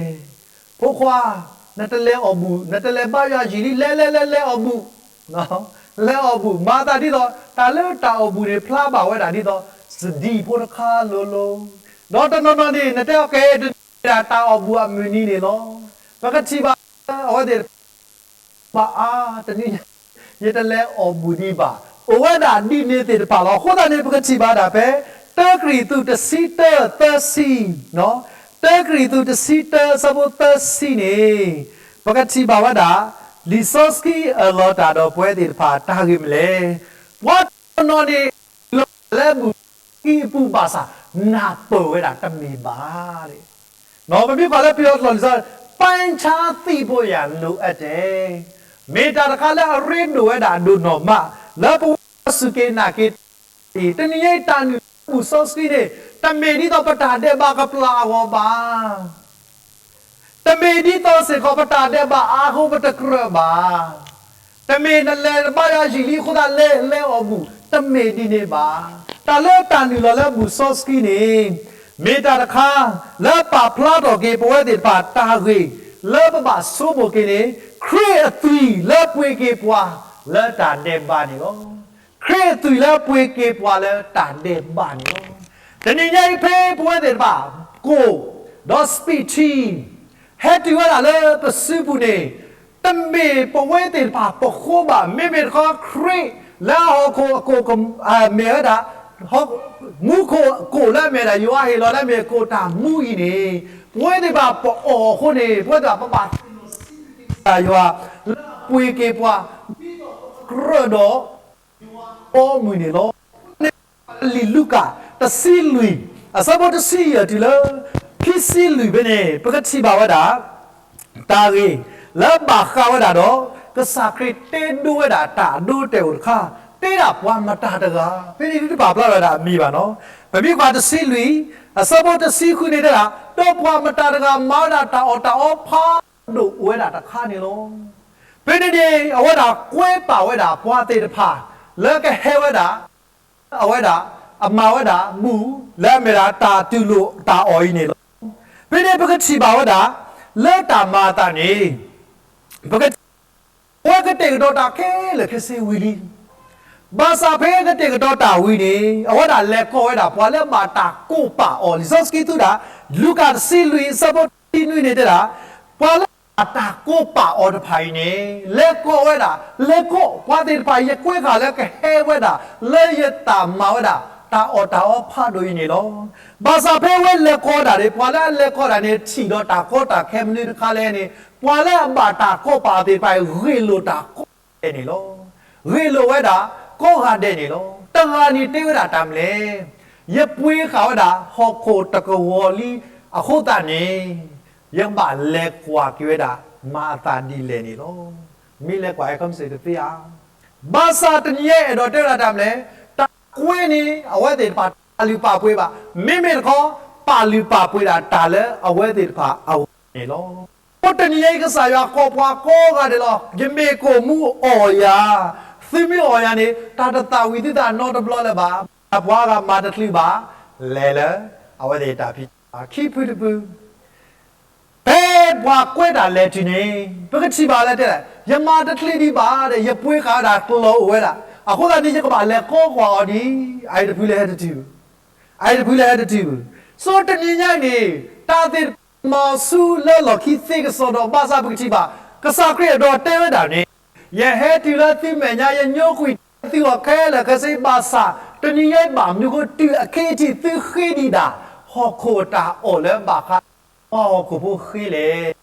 ဖိခွါ, နတလဲၤအီၣ်ဘူၣ်, နတလဲၤဘါယွၤယံာ်လံ, လဲၤလဲၤလဲၤလဲၤအီၣ်ဘူၣ်, လဲၤအီၣ်ဘူၣ်, မၤသးဒ်သိး တၢ်လၢတၢ်အီၣ်ဘူၣ်န့ၣ် ဖျါဘၣ်ဝဲဒၣ်ဒ်သိး စဒံဖိတခါလိၤလိၤ, ဒီးတနီၤနီၤန့ၣ် နတဲအီၤကဲ တနံၤဒၣ်တၢ်အီၣ်ဘူၣ်အမုၢ်နံၤန့ၣ်လီၤ. ပကထံၣ်ဘၣ် အဝဲသ့ၣ်တဖၣ် ဘၣ်အါ တနံၤညါ ယတလဲၤအီၣ်ဘူၣ်ဒံးဘၣ်, အိၣ်ဝဲဒၣ်ဒ်န့ၣ်သ့ၣ်တဖၣ်လီၤ. အဃိသတးန့ၣ် ပကထံၣ်ဘၣ်ဒၣ်ဖဲ တၢကရံၣ်သူး တဆံတၢ သၢဆံ, တၢကရံၣ်သူး တဆံတၢ ဆၢဖိသၢဆံန့ၣ် ပကထံၣ်ဘၣ်ဝဲဒၣ် လံာ်စီဆှံအၢၣ်လီၤတၢ်ဒီးပဝဲသ့ၣ်တဖၣ်တၢ်ဂ့ၢ်မနုၤလဲၣ်. ပှၤတနီၤနီၤန့ၣ် လီၤလၢဘူၣ်စီဆှံအပူၤဘၣ်ဆၣ် နၢ်ပၢၢ်ဝဲဒၣ်တမ့ၢ်ဘၣ် ပမ့ၢ်ကွၢ်လၢပယီၤကျိာ်လံာ်စီဆှံ ပိုင်းခြားသိဖို့ရန်လိုအပ်တယ်, မ့ၢ်တၢ်တခါလၢအရ့ဒိၣ်ဝဲဒၣ်ဒိၣ်နီၢ်မး လၢပဝဲစူၢ်က့ၤနာ်က့ၤတၢ်အံၤ တနံၤညါအံၤတၢ်နုာ်လၢဘူၣ်စီဆှံန့ၣ် တမ့ၢ်ဒ်သိးပတၢ်ဒဲးဘးကပျၢ်အဂီၢ်ဘၣ် တမ့ၢ်ဒ်သိးစ့ၢ်ကီးပတၢ်ဒဲးဘးအါအဃိပတကြၢးဘၣ်. တမ့ၢ်နလဲၤဘါယွၤယံာ်လံအဃိသတးလဲၤ လဲၤအီၣ်ဘူၣ်, တမ့ၢ်ဒ်န့ၣ်ဘၣ်. တၢ်လၢတၢ်နုာ်လီၤလၢဘူၣ်စီဆှံန့ၣ် မ့ၢ်တၢ်တခါ လၢပာ်ဖျါထီၣ်က့ၤပဝဲသ့ၣ်တဖၣ်တၢ်ဂ့ၢ် လၢပဘၣ်ဆိကမိၣ်က့ၤန့ၣ် ခရံာ်အသွံၣ်လၢပှ့ၤက့ၤပှၤလၢတၢ်ဒဲးဘးန့ၣ်လီၤ. ခရံာ်အသွံၣ်လၢပှ့ၤက့ၤပှၤလၢတၢ်ဒဲးဘးန့ၣ်လီၤ. တနံၤညါအံၤဖဲပဝဲသ့ၣ်တဖၣ်ကိၣ် ဒီး speak ထံ ဟဲတုၤဝဲဒၣ်လၢပစုပူၤန့ၣ် တမ့ၢ်ပဝဲသ့ၣ်တဖၣ်ပဃိဘၣ်, မ့မ့ၢ်တခီခရံာ်လၢအဟီၣ်ခိၣ်အကိၣ် မ့ၢ်ဝဲဒၣ် မူခိၣ်ကိၣ်လၢအမ့ၢ်ဒၣ် ယွၤဟ့ၣ်လီၤလၢအမ့ၢ်ကိၣ်တၢ်မူအံၤန့ၣ် ပဝဲသ့ၣ်တဖၣ်ပအီၣ်အဃိန့ၣ် ပဝဲသ့ၣ်တဖၣ်ပဘၣ်သ့ၣ်နီၣ်စံးဘျုးက့ၤယွၤ လၢအပှ့ၤက့ၤပှၤ ဒ်သိးပကြၢးဒီး ယွၤအဘီအမုၢ်န့ၣ်လီၤ. လံာ်လူၤကၣ် တဆံလွံၢ် အဆၢဖိတဆံယဲၢ်တုၤလၢ ခံဆံလွံၢ်ဖဲန့ၣ် ပကထံၣ်ဘၣ်ဝဲဒၣ် တၢ်ဂ့ၢ် လၢဘၣ်ဃးဝဲဒၣ်ဒီး ကစၢ်ခရံာ်တဲဒိဝဲဒၣ်တၢ်အဒိအတဲာ်အိၣ်တခါ, တဲဒၣ်ပှၤမတၤတဂၤ, ဖဲန့ၣ်ဒ်တပာ်ဖျါဝဲဒၣ်အမံၤဘၣ်နီၤ. ပမ့ၢ်ကွၢ်တဆံလွံၢ် အဆၢဖိတဆံဃုန့ၣ်တဲဒၣ် ဒီးပှၤမတၤတဂၤမၤဝဲဒၣ်တၢ်အီၣ်တၢ်အီဖးဒိၣ်အိၣ်ဝဲဒၣ်တခါန့ၣ်လီၤ. ဖဲန့ၣ်န့ၣ် အဝဲဒၣ်ကွဲးပာ်ဝဲဒၣ်ပှၤသ့ၣ်တဖၣ် လၢကဟဲဝဲဒၣ် အဝဲဒၣ် အမၤဝဲဒၣ်ဘူၣ် လၢအမ့ၢ်ဒၣ်တၢ်တူၢ်လိာ်တၢ်အီၣ်အံၤန့ၣ်လီၤ. ဖဲန့ၣ်ပကထံၣ်ဘၣ်ဝဲဒၣ် လၢတၢ်မၤအသးန့ၣ် ပကထံၣ် ပဝဲကတဲာ်ကတီၤတၢ်ခဲလၢာ်ခဲဆ့ဝံၤလံ. ဘၣ်ဆၣ်ဖဲကတဲာ်ကတီၤတၢ်ဝံၤန့ၣ် အဝဲဒၣ်လဲၤကိးဝဲဒၣ် ပှၤလၢဘၣ်တၢ်ကိးပာ်အီၤ လံာ်စီဆှံက့သူဒၣ် လူၤကၣ်တဆံလွံၢ် အဆၢဖိတဆံနွံန့ၣ်တဲဒၣ် ပှၤလၢအတၢ်ကိးပာ်အီၤတဖၣ်အံၤန့ၣ် လဲၤကိးဝဲဒၣ် လဲၤကိး ပှၤသ့ၣ်တဖၣ် ယကွဲးဃာ်လၢကဟဲဝဲဒၣ် လၢယတၢ်မၤဝဲဒၣ် တၢ်အီၣ်တၢ်အီဖးဒိၣ်အံၤန့ၣ်လီၤ. ဘၣ်ဆၣ်ဖဲဝဲလဲၤကိးဒၣ်န့ၣ် ပှၤလၢအလဲၤကိးဒၣ်န့ၣ် ထံၣ်ဒီးတၢ်ကီတၢ်ခဲမနုၤတခါလဲၣ်န့ၣ် ပှၤလၢအဘၣ်တၢ်ကိးပာ်အီၤသ့ၣ်တဖၣ်အံၤ ဂ့ၢ်လိာ်တၢ်ကိးဂၤဒဲးန့ၣ်လီၤ. ဂ့ၢ်လိာ်ဝဲဒၣ် ကိးဂၤဒဲးန့ၣ်လီၤ. တဂၤန့ၣ်တဲဝဲဒၣ်တၢ်မနုၤလဲၣ်, ယပှ့ၤဃာ်ဝဲဒၣ် ဟီၣ်ခိၣ်တကဝီၤလံအဃိသတးန့ၣ် ယကဘၣ်လဲၤကွၢ်က့ၤဝဲဒၣ် မၤအသးဒ်လဲၣ်န့ၣ်လီၤ. မ့ၢ်လဲၤကွၢ်ဟဲခီမ့ၢ်စ့ၢ်ကီးတသ့ဧါ. ဘၣ်ဆၣ်တနံၤညါအဲၣ်ဒိးတဲဝဲဒၣ်တၢ်မနုၤလဲၣ်, တၢ်ကွဲးန့ၣ် အဝဲသ့ၣ်တဖၣ်တပာ်လုၢ်ပာ်ပှ့ၤဘၣ်. မ့မ့ၢ်တခီ ပာ်လုၢ်ပာ်ပှ့ၤဒၣ်တၢ်လၢအဝဲသ့ၣ်တဖၣ်အဂီၢ်န့ၣ်လီၤ. အဃိတနံၤညါအံၤ ကစၢ်ယွၤကိးပှၤကိးဂၤဒဲးလီၤ. ယမ့ၢ်ကိၣ်မူအီၣ်ယၤ, သုမ့ၢ်အီၣ်ယၤန့ၣ် တၢ်တသၣ်ဝံၤသုသးနီတဘျီလၢၤဘၣ်. ပှၤဂၤမၤတချုးဘၣ်, လဲၤလၢ အဝဲသ့ၣ်တၢ်ဖံးတၢ်မၤခံဖုတဖု ဖဲပှၤကွဲးတၢ်လဲၤတုၤန့ၣ် ပကထံၣ်ဘၣ်လၢတဲဒၣ် ယမၤတချုးဒံးဘၣ်ဒီး ယပှ့ၤဃာ်ဝဲဒၣ်ကျီၢ်အိၣ်ဝဲဒၣ်. အဃိသတးန့ၣ် ယကဘၣ်လဲၤကိးကွၢ်အီၤဒံး, အအံၤတဖုလၢဟဲတတုၤ, အအံၤတဖုလၢဟဲတတုၤ. ဆိတနံၤညါအံၤန့ၣ် တၢ်သ့ၣ်တဖၣ်မၤဆူလၢလီၢ်ခံသ့ကစီဒီး ဘၣ်ဆၣ်ပကထံၣ်ဘၣ် ကစၢ်ခရံာ်အဲၣ်ဒိးတဲဝဲဒၣ်န့ၣ် ယဟဲတုၤလၢသုမဲာ်ညါ ယညိကွံာ်တဲသုအီၤခဲလၢာ်ခဲဆ့ဘၣ်ဆၣ် တနံၤညါအံၤဘၣ်မနုၤဃိတုၤအခဲအံၤထံၣ်သုဃ့ဒံးဒၣ် ဟီၣ်ခိၣ်တၢ်အီၣ်လၢဘၣ်ဃး ပှၤဟီၣ်ခိၣ်ဖိဃ့လဲၣ်.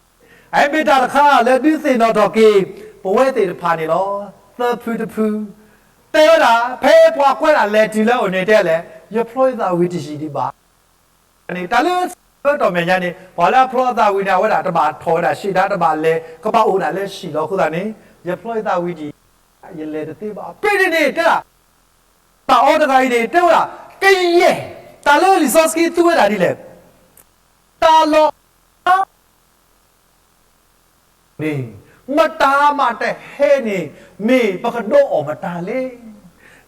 အမ့ၢ်တၢ်တခါလၢဒုးသ့ၣ်နီၣ်ထီၣ်က့ၤ ပဝဲသ့ၣ်တဖၣ်န့ၣ်လီၤ. သၢဖုတဖု တဲဝဲဒၣ် ဖဲပှၤကွဲးဒၣ်လဲၤတုၤလၢအအိၣ်န့ၣ်တဲလဲၣ်, ယဖျီယသးဝံၤတယံာ်ဒံးဘၣ်. တၢ်လၢဆၢကတီၢ်မဲာ်ညါန့ၣ် ပှၤလၢအဖျီအသးဝံၤန့ၣ် အဝဲဒၣ်တဘၣ်ထီၣ်ဝဲဒၣ်ရှံးဒါ တဘၣ်လဲၤ ကဘၣ်အိၣ်ဒၣ်လၢဟံၣ်လီၤ. အဃိသတးန့ၣ် ယဖျီယသးဝံၤတယံာ် ယလဲၤတသ့ဘၣ်. ဖဲန့ၣ်န့ၣ်တဲဒၣ် တၢ်အီၤတဂၤအံၤန့ၣ် တဲဝဲဒၣ် ကယဲၢ် တၢ်လၢလံာ်စီဆှံသူဝဲဒၣ်ဒ်လဲၣ်, တၢ်လီၤ န့ၣ် မတၤမးတဟဲန့ၣ် မ့ၢ်ပကဒိးအီၣ်မတၤလဲၣ်.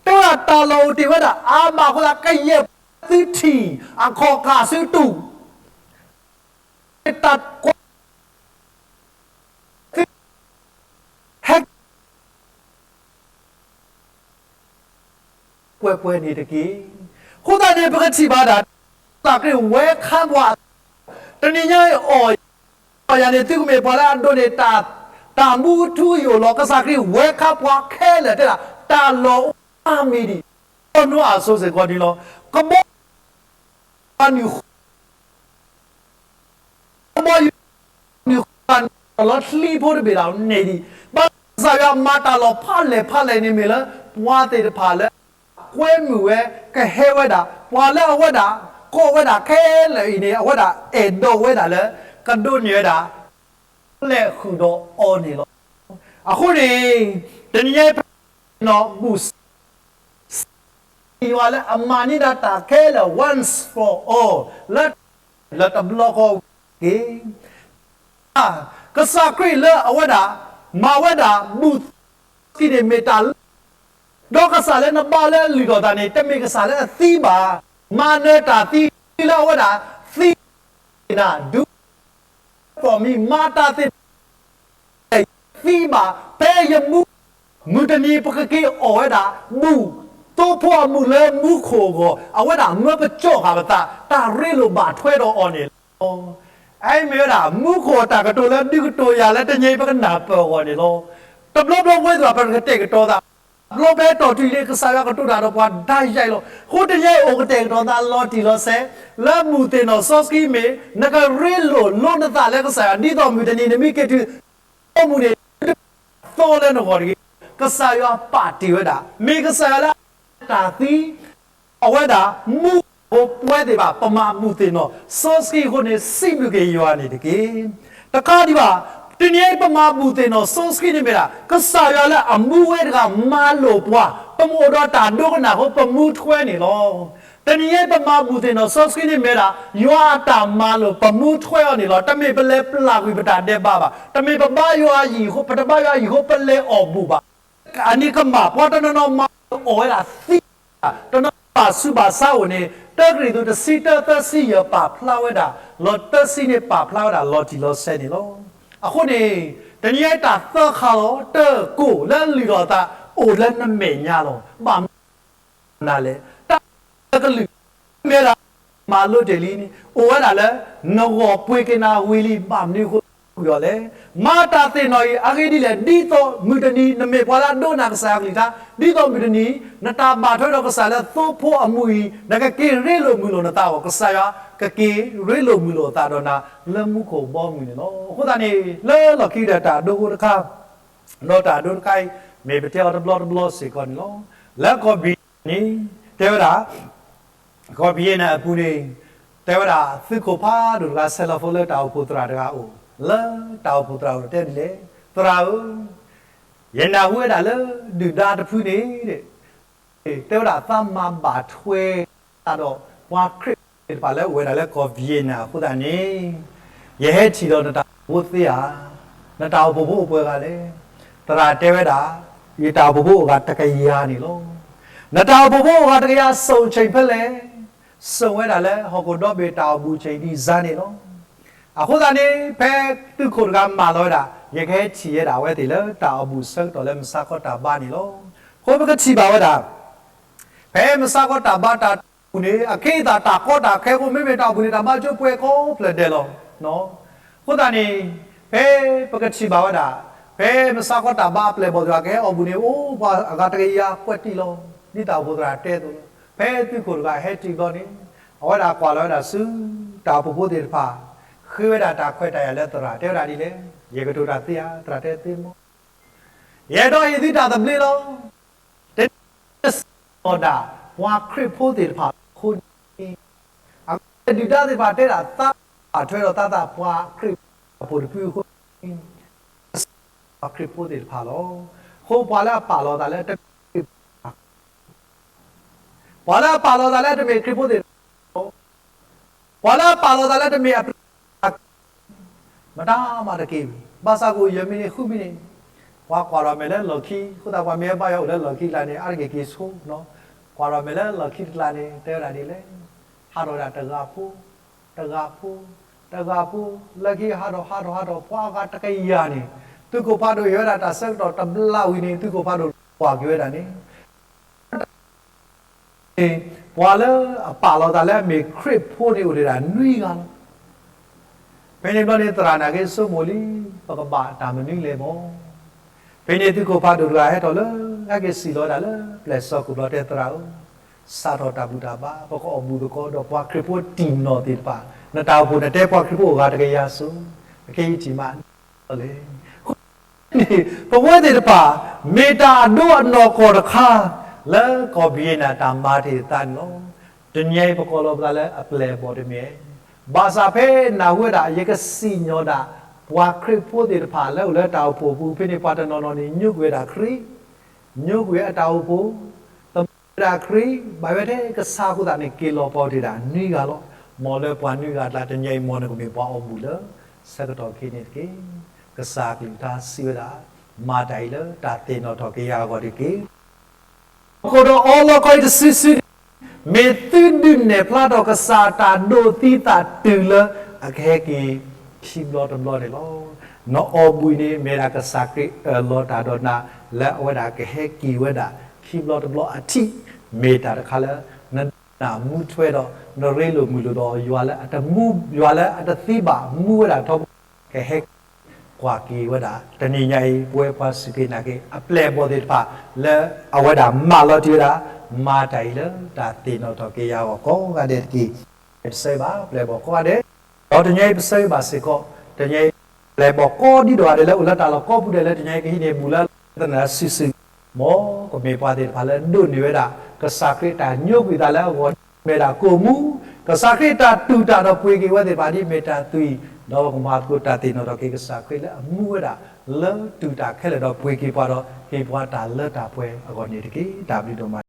တဲဝဲဒၣ်တၢ်လီၢ်အိၣ်တ့ၢ်ဝဲဒၣ်အါမးအဃိသတး ကယဲၢ်သုထံၣ်အခီၣ်ကၢ်သုတူၢ် တၢ်ကွၢ် ဟဲ ပှဲၤပှဲၤန့ၣ်တက့ၢ်. အဃိသတးန့ၣ် ပကထံၣ်ဘၣ်ဒၣ် ကစၢ်ခရံာ်ဝဲခါပှၤ တနံၤညါအံၤအီၣ်ယၤန့ၣ် သုကမ့ၢ်ပှၤလၢအဒိးန့ၢ်တၢ် တၢ်မူထူယိာ်လီၤ. ကစၢ်ခရံာ်ဝဲခါပှၤခဲလၢာ်တဲဒၣ် တၢ်လီၢ်အိၣ်အါမံၤဒံး နီၢ်အစိၤစ့ၢ်ကီးန့ၣ်လီၤ. ကဘီ နုာ်ဃီ ကဘီယူၤ နုာ်ဃီ လီၤချံဖိတဘ့ၣ်ဒၣ်န့ၣ်ဒံး ဘၣ်ဆၣ်ကစၢ်ယွၤမၤတၢ်လီၢ်ဖးလဲၢ်ဖးလဲၢ်န့ၣ်မ့ၢ်လၢ ပှၤသ့ၣ်တဖၣ်လၢ ကွဲမုာ်ဝဲ ကဟဲဝဲဒၣ် ပှၤလၢအဝဲဒၣ် ကိးဝဲဒၣ်ခဲလၢာ်အံၤန့ၣ် အဝဲဒၣ်အဲၣ်ဒိးဝဲဒၣ်လၢ ကဒိးန့ၢ်ဝဲဒၣ် လဲၤဃုာ်ဒီးအီၤန့ၣ်လီၤ. အဃိန့ၣ် တနံၤညါအံၤ ဖဲ နီၢ်ဘူၣ် စံးယွၤလၢအမၤန့ၢ်ဒၣ်တၢ်ခဲလၢာ် once for all လၢ လၢတဘျီဃီက့ၤ ကစၢ်ခရံာ်လၢအဝဲဒၣ် မၤဝဲဒၣ်ဘူၣ်သ့ၣ်နီၣ်စီဆှံန့ၣ်မ့ၢ်တၢ်လၢ ဒီးကစၢ်လၢနဘါလၢအလုၢ်ထီၣ်တၢ်န့ၣ် တမ့ၢ်ကစၢ်လၢအသံဘၣ်. မၤနၢၤတၢ်သံလၢအဝဲဒၣ်သံ နၤ ဒု for me မၤတၢ်သ့ၣ် သံဘၣ် ဖဲယမူ မုၢ်တနံၤပကက့ၤအီၣ်ဝဲဒၣ် ဘူၣ်သိဖိအမုၢ်လၢမူခိၣ်အဂီၢ် အဝဲဒၣ်မၢပကၠီၣ်ဃာ်ပသး တၢ်ရ့လိာ်ဘၣ်ထွဲဒီးအီၤန့ၣ်လီၤ. အအံၤမ့ၢ်ဝဲဒၣ် မူခိၣ်အတၢ်ကတိၤလၢဒုးကတိၤယၤလၢတနံၤအံၤပကနၢ်ပၢၢ်အဂီၢ်န့ၣ်လီၤ. တဘျီဘျီပဝဲသ့ၣ်တဖၣ်ပကတဲာ်ကတီၤသး ဘျီဖဲတီၢ်ထူၣ်အံၤန့ၣ် ကစၢ်ယွၤကတိၤတၢ်ဒီးပှၤဒါယံာ်လီၤ. အဃိတနံၤအံၤအိၣ်ကတဲာ်ကတီၤသးလီၤတံၢ်လီၤဆဲး လၢဘူၣ်သ့ၣ်နီၣ်စီဆှံမ့ၢ် နကရ့လိာ်လိနသးလၢကစၢ်ယွၤ ဒ်သိးမုၢ်တနံၤနမ့ၢ်က့ၤတုၤ အိၣ်မူန့ၣ် သီလၢနဂီၢ်တဂ့ၤ. ကစၢ်ယွၤပာ်တ့ၢ်ဝဲဒၣ် မ့ၢ်ကစၢ်ယွၤလၢအတၢ်သံ အဝဲဒၣ်မူခိၣ်ပဝဲသ့ၣ်တဖၣ် ပမၤဘူၣ်သ့ၣ်နီၣ်စီဆှံအဃိန့ၣ် စံးဘျုးက့ၤယွၤန့ၣ်တက့ၢ်. တခါဒံးဘၣ် တနံၤအံၤပမၤဘူၣ်သ့ၣ်နီၣ်စီဆှံန့ၣ်မ့ၢ်ဒၣ် ကစၢ်ယွၤလၢအမူဝဲတဂၤမၤလိာ်ပှၤ ပမ့ၢ်အိၣ်ဒီးတၢ်ဒိကနၣ်အဃိ ပမူထွဲန့ၣ်လီၤ. တနံၤအံၤပမၤဘူၣ်သ့ၣ်နီၣ်စီဆှံန့ၣ်မ့ၢ်ဒၣ် ယွၤအတၢ်မၤလိာ် ပမူထွဲအီၤန့ၣ်လီၤ. တမ့ၢ်ပလဲၤပျၢ်ကွံာ်ပတၢ်ဒဲးဘးဘၣ်. တမ့ၢ်ပဘါယွၤအယံၤအဃိ ပတဘါယွၤအယံၤအဃိ ပလဲၤအီၣ်ဘူၣ်ဘၣ်. အန့ၣ်ကမၣ် ပှၤတနီၤနီၤမၤအီၣ်ဝဲဒၣ်သံ တနီၤဘၣ်ဆူးဘၣ်ဆါအိၣ်န့ၣ် တၢကရံၣ်သူးတဆံတၢသၢဆံယဲၢ် ပာ်ဖျါဝဲဒၣ် လီၤတၢဆံန့ၣ် ပာ်ဖျါဝဲဒၣ်လီၤတံၢ်လီၤဆဲးန့ၣ်လီၤ. အဃိန့ၣ် တနံၤအံၤတၢ်သၢခါလီၤ တၢကိၣ်လၢလုၢ်ထီၣ်သး အိၣ်လၢနမဲာ်ညါလီၤ. ဘၣ်မနုၤလဲၣ် တၢ်လၢကလုၢ် မ့ၢ်ဝဲဒၣ် မၤလိတ့ၢ်လံန့ၣ် အိၣ်ဝဲဒၣ်လၢ နဂီၢ်ပှ့ၤက့ၤနၤဝံၤလံ ဘၣ်မနုၤအဃိ ကွံာ်အီၤလဲၣ်. မၤတၢ်သ့ၣ်နီၣ်အံၤ အဂ့ၢ်ဒ်လဲၣ် ဒ်သိးမုၢ်တနံၤ နမ့ၢ်ပှၤလၢအဒိကနၣ်ကစၢ်ယွၤကလုၢ်ကထါ ဒ်သိးမုၢ်တနံၤ နတၢ်ဘၣ်ထွဲဒီးကစၢ်လၢသိဖိအမုၢ်အံၤ နကက့ၤရ့လိာ်မုာ်လိာ်နသးအဂီၢ် ကစၢ်ယွၤကက့ၤရ့လိာ်မုာ်လိာ်အသးဒီးနၤ လၢမူခိၣ်ဘီမုၢ်န့ၣ်လီၤ. အဃိသတးန့ၣ် လၢလီၢ်ခံဒီးတၢ်ဒိဖိတခါ ဒီးတၢ်ဒိတခါအံၤ မ့ၢ်ပတဲအီၤတဘျီတဘျီစ့ၢ်ကီးန့ၣ်လီၤ. လၢကီၢ်ဘံၣ်န့ၣ် တဲဝဲဒၣ် ကီၢ်ဘံၣ်န့ၣ်အပူၤန့ၣ် တဲဝဲဒၣ်သုးခိၣ်ဖးဒိၣ်တဂၤ ဆဲးလီၤဖိလၢတၢ်အိၣ်ဖှိၣ်သရၣ်တဂၤအအိၣ် လၢတၢ်အိၣ်ဖှိၣ်သရၣ်အအိၣ်တဲဒ်လဲၣ် သရၣ်ဧၢ ယနၢ်ဟူဝဲဒၣ်လၢဒုၣ်ဒါတဖုန့ၣ် တဲဝဲဒၣ်သးမၤဘၣ်ထွဲ တၢ်ဒီးပှၤခရံာ်ဖိသ့ၣ်တဖၣ်လၢအိၣ်ဝဲဒၣ်လၢကီၢ်ဘံၣ်န့ၣ်အဃိသတးန့ၣ် ယဟဲထံၣ်ဒီးနတၢ်အိၣ်ဖှိၣ်ဖိသ့ဧါ, နတၢ်အိၣ်ဖှိၣ်ဖိအိၣ်ပှဲၤဂၤလဲၣ်. သရၣ်တဲဝဲဒၣ် ယတၢ်အိၣ်ဖှိၣ်ဖိအိၣ်ဂၤတကယၤန့ၣ်လီၤ. နတၢ်အိၣ်ဖှိၣ်ဖိအိၣ်ဂၤတကယၤ စိာ်ဆ့ၣ်ဖဲလဲၣ်, စိာ်ဝဲဒၣ်လၢဟီၣ်ခိၣ်ဒီဘ့ၣ်တၢ်အိၣ်ဘူၣ်ဆ့ၣ်ဒံးစၢ်န့ၣ်လီၤ. အဃိသတးန့ၣ် ဖဲသုးခိၣ်တဂၤမၢလီၤဝဲဒၣ် ယကဟဲထံၣ်ဝဲဒၣ်အဝဲသ့ၣ်လၢတၢ်အိၣ်ဘူၣ်ဆၢကတီၢ်လၢမုၢ်ဆါခီတၢ်ဘါန့ၣ်လီၤ. အဃိပကထံၣ်ဘၣ်ဝဲဒၣ် ဖဲမုၢ်ဆါခီတၢ်ဘါတၢ်အိၣ်ဘူၣ်န့ၣ် အခ့အသးတၢ်ကီတၢ်ခဲအဃိ မ့မ့ၢ်တၢ်အိၣ်ဘူၣ်န့ၣ် တၢ်ဘါကၠိပှဲၤကိးဖျၢၣ်ဒဲးလီၤ. အဃိသတးန့ၣ် ဖဲပကထံၣ်ဘၣ်ဝဲဒၣ် ဖဲမုၢ်ဆါခီတၢ်ဘါအပျဲၢ်အဘီၣ်သ့ၣ်တဖၣ် ကဟဲအိၣ်ဘူၣ်န့ၣ် အိၣ်ပှၤအဂၤတကယၤပှဲၤတံၢ်လီၤ. ဒ်တၢ်အိၣ်ဖှိၣ်သရၣ်တဲအသိးလီၤ. ဖဲသုးခိၣ်တဂၤဟဲထံၣ်ဘျီန့ၣ် အဝဲဒၣ်ကွၢ်လီၤဝဲဒၣ်ဆူ တၢ်အိၣ်ဖှိၣ်ဖိသ့ၣ်တဖၣ် ဃ့ဝဲဒၣ်တၢ်ခွဲးတၢ်ယာ်လၢသရၣ် တဲဝဲဒၣ်ဒ်လဲၣ်, ယကတိၤတၢ်သ့ဧါ, သရၣ်တဲသ့မီၢ် ယအဲၣ်ဒိးဟ့ၣ်သုတၢ်သဘျ့လီၤ. တနံၤအံၤ စံးလီၤဒၣ် ပှၤခရံာ်ဖိသ့ၣ်တဖၣ်အဃိန့ၣ် အဃိဒုၣ်ဒါသ့ၣ်တဖၣ်တဲဒၣ်သး ဘၣ်ထွဲဒီးသးသးပှၤခရံာ်ဖိတဖုအဃိန့ၣ် ပှၤခရံာ်ဖိသ့ၣ်တဖၣ်လီၤ. အဃိပှၤလၢအပာ်လီၤသးလၢတမ့ၢ်ခရံာ်ဖိ ပှၤလၢအပာ်လီၤသးလၢတမ့ၢ်ခရံာ်ဖိသ့ၣ်တဖၣ် ပှၤလၢအပာ်လီၤသးလၢတမ့ၢ်အပျဲၢ် မတၤမးတက့ၢ်. ဘၣ်ဆၣ်ကအိၣ်ယဲၢ်မံးနံးဃုမံးနံး, ပှၤကွၢ်ထီၣ်မဲာ်လၢလီၢ်ခံ, အဃိသတးပှၤမ့ၢ်ဟဲဘါယွၤအိၣ်လၢလီၢ်ခံတကျါန့ၣ် အါတက့ၢ်က့ၤဆိနီၤ, ကွၢ်ထီၣ်မဲာ်လၢလီၢ်ခံတကျါန့ၣ် တဲဝဲဒၣ်ဒ်လဲၣ်, ဟးထီၣ်ဝဲဒၣ်တဂၤဖိ, တဂၤဖိ, တဂၤဖိ, လၢခံဟးထီၣ်ဟးထီၣ်ဟးထီၣ်ပှၤအဂၤတကယၤန့ၣ်, သုးခိၣ်ဖးဒိၣ်ဟ့ၣ်ဝဲဒၣ်တၢ်ဆၢကတီၢ်တဘျီဝံၤန့ၣ် သုးခိၣ်ဖးဒိၣ်ကွၢ်က့ၤဝဲဒၣ်န့ၣ် ပှၤလၢအပာ်လီၤသးလၢအမ့ၢ်ခရံာ်ဖိန့ၣ်အိၣ်ဒံးဒၣ်နွံဂၤလီၤ. ဖဲန့ၣ်ဘျီန့ၣ်သရၣ်နာ်က့ဆိကမိၣ်လံ, ပကဘၣ်တၢ်မနုၤလဲၣ်မီၢ်. ဖဲန့ၣ်သုးခိၣ်ဖးဒိၣ်တဂၤဟဲထီၣ်လၢ ဟဲက့ၤစံၣ်လီၤဝဲဒၣ်လၢပျဲၢ်စီၤခိၣ်ဘျီ တဲသရၣ်ဧၢ, စးထီၣ်တၢ်ဘူၣ်တၢ်ဘါ ပကအီၣ်ဘူၣ်သကိးဒီးပှၤခရံာ်ဖိတံၢ်နီၢ်သ့ၣ်တဖၣ်, နတၢ်အိၣ်ဖှိၣ်နတဲပှၤခရံာ်ဖိအဂၤတကယၤစိၤ, အခဲအံၤထံၣ်မး လဲၣ်. အဃိန့ၣ် ပဝဲသ့ၣ်တဖၣ် မ့ၢ်တၢ်အဒိအနီၢ်ကီၢ်တခါ လၢကီၢ်ဘံယ့နၤတၢ်မၤတ့ၢ်အသးန့ၣ်လီၤ. တနံၤအံၤပကိးလီၤပသးလၢအပျဲၢ်အဘီၣ်တမ့ၢ်, ဘၣ်ဆၣ်ဖဲနၢ်ဟူဝဲဒၣ် ယကစံၣ်ညီၣ်ဒၣ် ပှၤခရံာ်ဖိသ့ၣ်တဖၣ်လၢအိၣ်လၢတၢ်အိၣ်ဖှိၣ်အပူၤဖဲန့ၣ် ပှၤတနီၤနီၤန့ၣ် ညိကွံာ်ဝဲဒၣ်ခရံာ်, ညိကွံာ်ဝဲအတၢ်အိၣ်ဖှိၣ်, သမၢဝဲဒၣ်ခရံာ်, ဘၣ်ဝဲထဲကစၢ်အဃိသတးန့ၣ် က့ၤလီၤပှၤအိၣ်တ့ၢ်ဒၣ်နွံဂၤလီၤ. မ်လၢပှၤနွံဂၤအကျါ တနံၤအံၤမ်နကမ့ၢ်ပှၤအိၣ်ဘူၣ်လၢ ဆၢကတီၢ်ခဲအံၤန့ၣ်တက့ၢ်. ကစၢ်အကလုၢ်ကထါစံးဝဲဒၣ်, မၤတၢ်အံၤလၢတၢ်သ့ၣ်နီၣ်ထီၣ်က့ၤယၤအဂီၢ်တက့ၢ်. အဃိဒီးအီလီၤကီအံၤတစုစုန့ၣ် မ့ၢ်သုဒုးနဲၣ်ဖျါထီၣ်ကစၢ်အတၢ်ဒိးသံသးတုၤလၢအကဟဲက့ၤခံဘျီတဘျီန့ၣ်လီၤ. နအီၣ်ဘူၣ်အံၤန့ၣ် မ့ၢ်ဒၣ်ကစၢ်ခရံာ်အၢၣ်လီၤတၢ်ဒီးနၤ လၢအဝဲဒၣ်ကဟဲက့ၤဝဲဒၣ်ခံဘျီတဘျီအထံး, မ့ၢ်တၢ်တခါလၢ နဒိကနၣ်မူထွဲဒီး နရ့လိာ်မုာ်လိာ်ဒီးယွၤလၢအတမူ ယွၤလၢအတသံဘၣ်မူဝဲဒၣ်ထီဘိ ကဟဲ ကွၢ်က့ၤဝဲဒၣ် တနံၤညါအံၤ ပဝဲပှၤစူၢ်က့ၤနာ်က့ၤ အပျဲၢ်အဘီၣ်သ့ၣ်တဖၣ် လၢအဝဲဒၣ်မၢလီၤတံၢ်ဝဲဒၣ် မၤတၢ်အံၤလၢတၢ်သ့ၣ်နီၣ်ထီၣ်က့ၤယၤအဂီၢ်ကိးဂၤဒဲးတက့ၢ်. ပဆၢဂ့ၤဘၣ်ပျဲၢ်ဘီၣ်ကိးဂၤဒဲး, ဒီးတနံၤအံၤပဆၢဂ့ၤဘၣ်စ့ၢ်ကီး တနံၤအံၤ ပျဲၢ်ဘီၣ်ကိးဒံးဒီးဂၤဒဲးလၢအိၣ်လၢတၢ်လီၢ်ကိးပူၤဒဲးလၢတနံၤအံၤ ကဟံးန့ၢ်ဘူၣ်လၢသနၢၣ်စုာ်စုာ် မ်ကမ့ၢ်ပှၤသ့ၣ်တဖၣ်လၢဒိးန့ၢ်ဝဲဒၣ် ကစၢ်ခရံာ်တၢ်ညိကွံာ်သးလၢအဂီၢ်န့ၣ် မ့ၢ်ဒၣ်ကိၣ်မူ, ကစၢ်ခရံာ်တၢ်တူၢ်တၢ်ဒီးပှ့ၤက့ၤဝဲသ့ၣ်တဖၣ်ဒ်မ့ၢ်တၢ်သွံၣ်, ဒီးပကမၤသကိးတၢ်သ့ၣ်နီၣ်ထီၣ်က့ၤကစၢ်ခရံာ်လၢအမူဝဲဒၣ် လၢတူၢ်တၢ်ခဲလၢာ်ဒီးပှ့ၤက့ၤပှၤဒီး ဟ့ၣ်ပှၤတၢ်လၢတၢ်ပှဲၤအဂီၢ်န့ၣ်တက့ၢ်. တၢ်ဘျုးဒိၣ်မး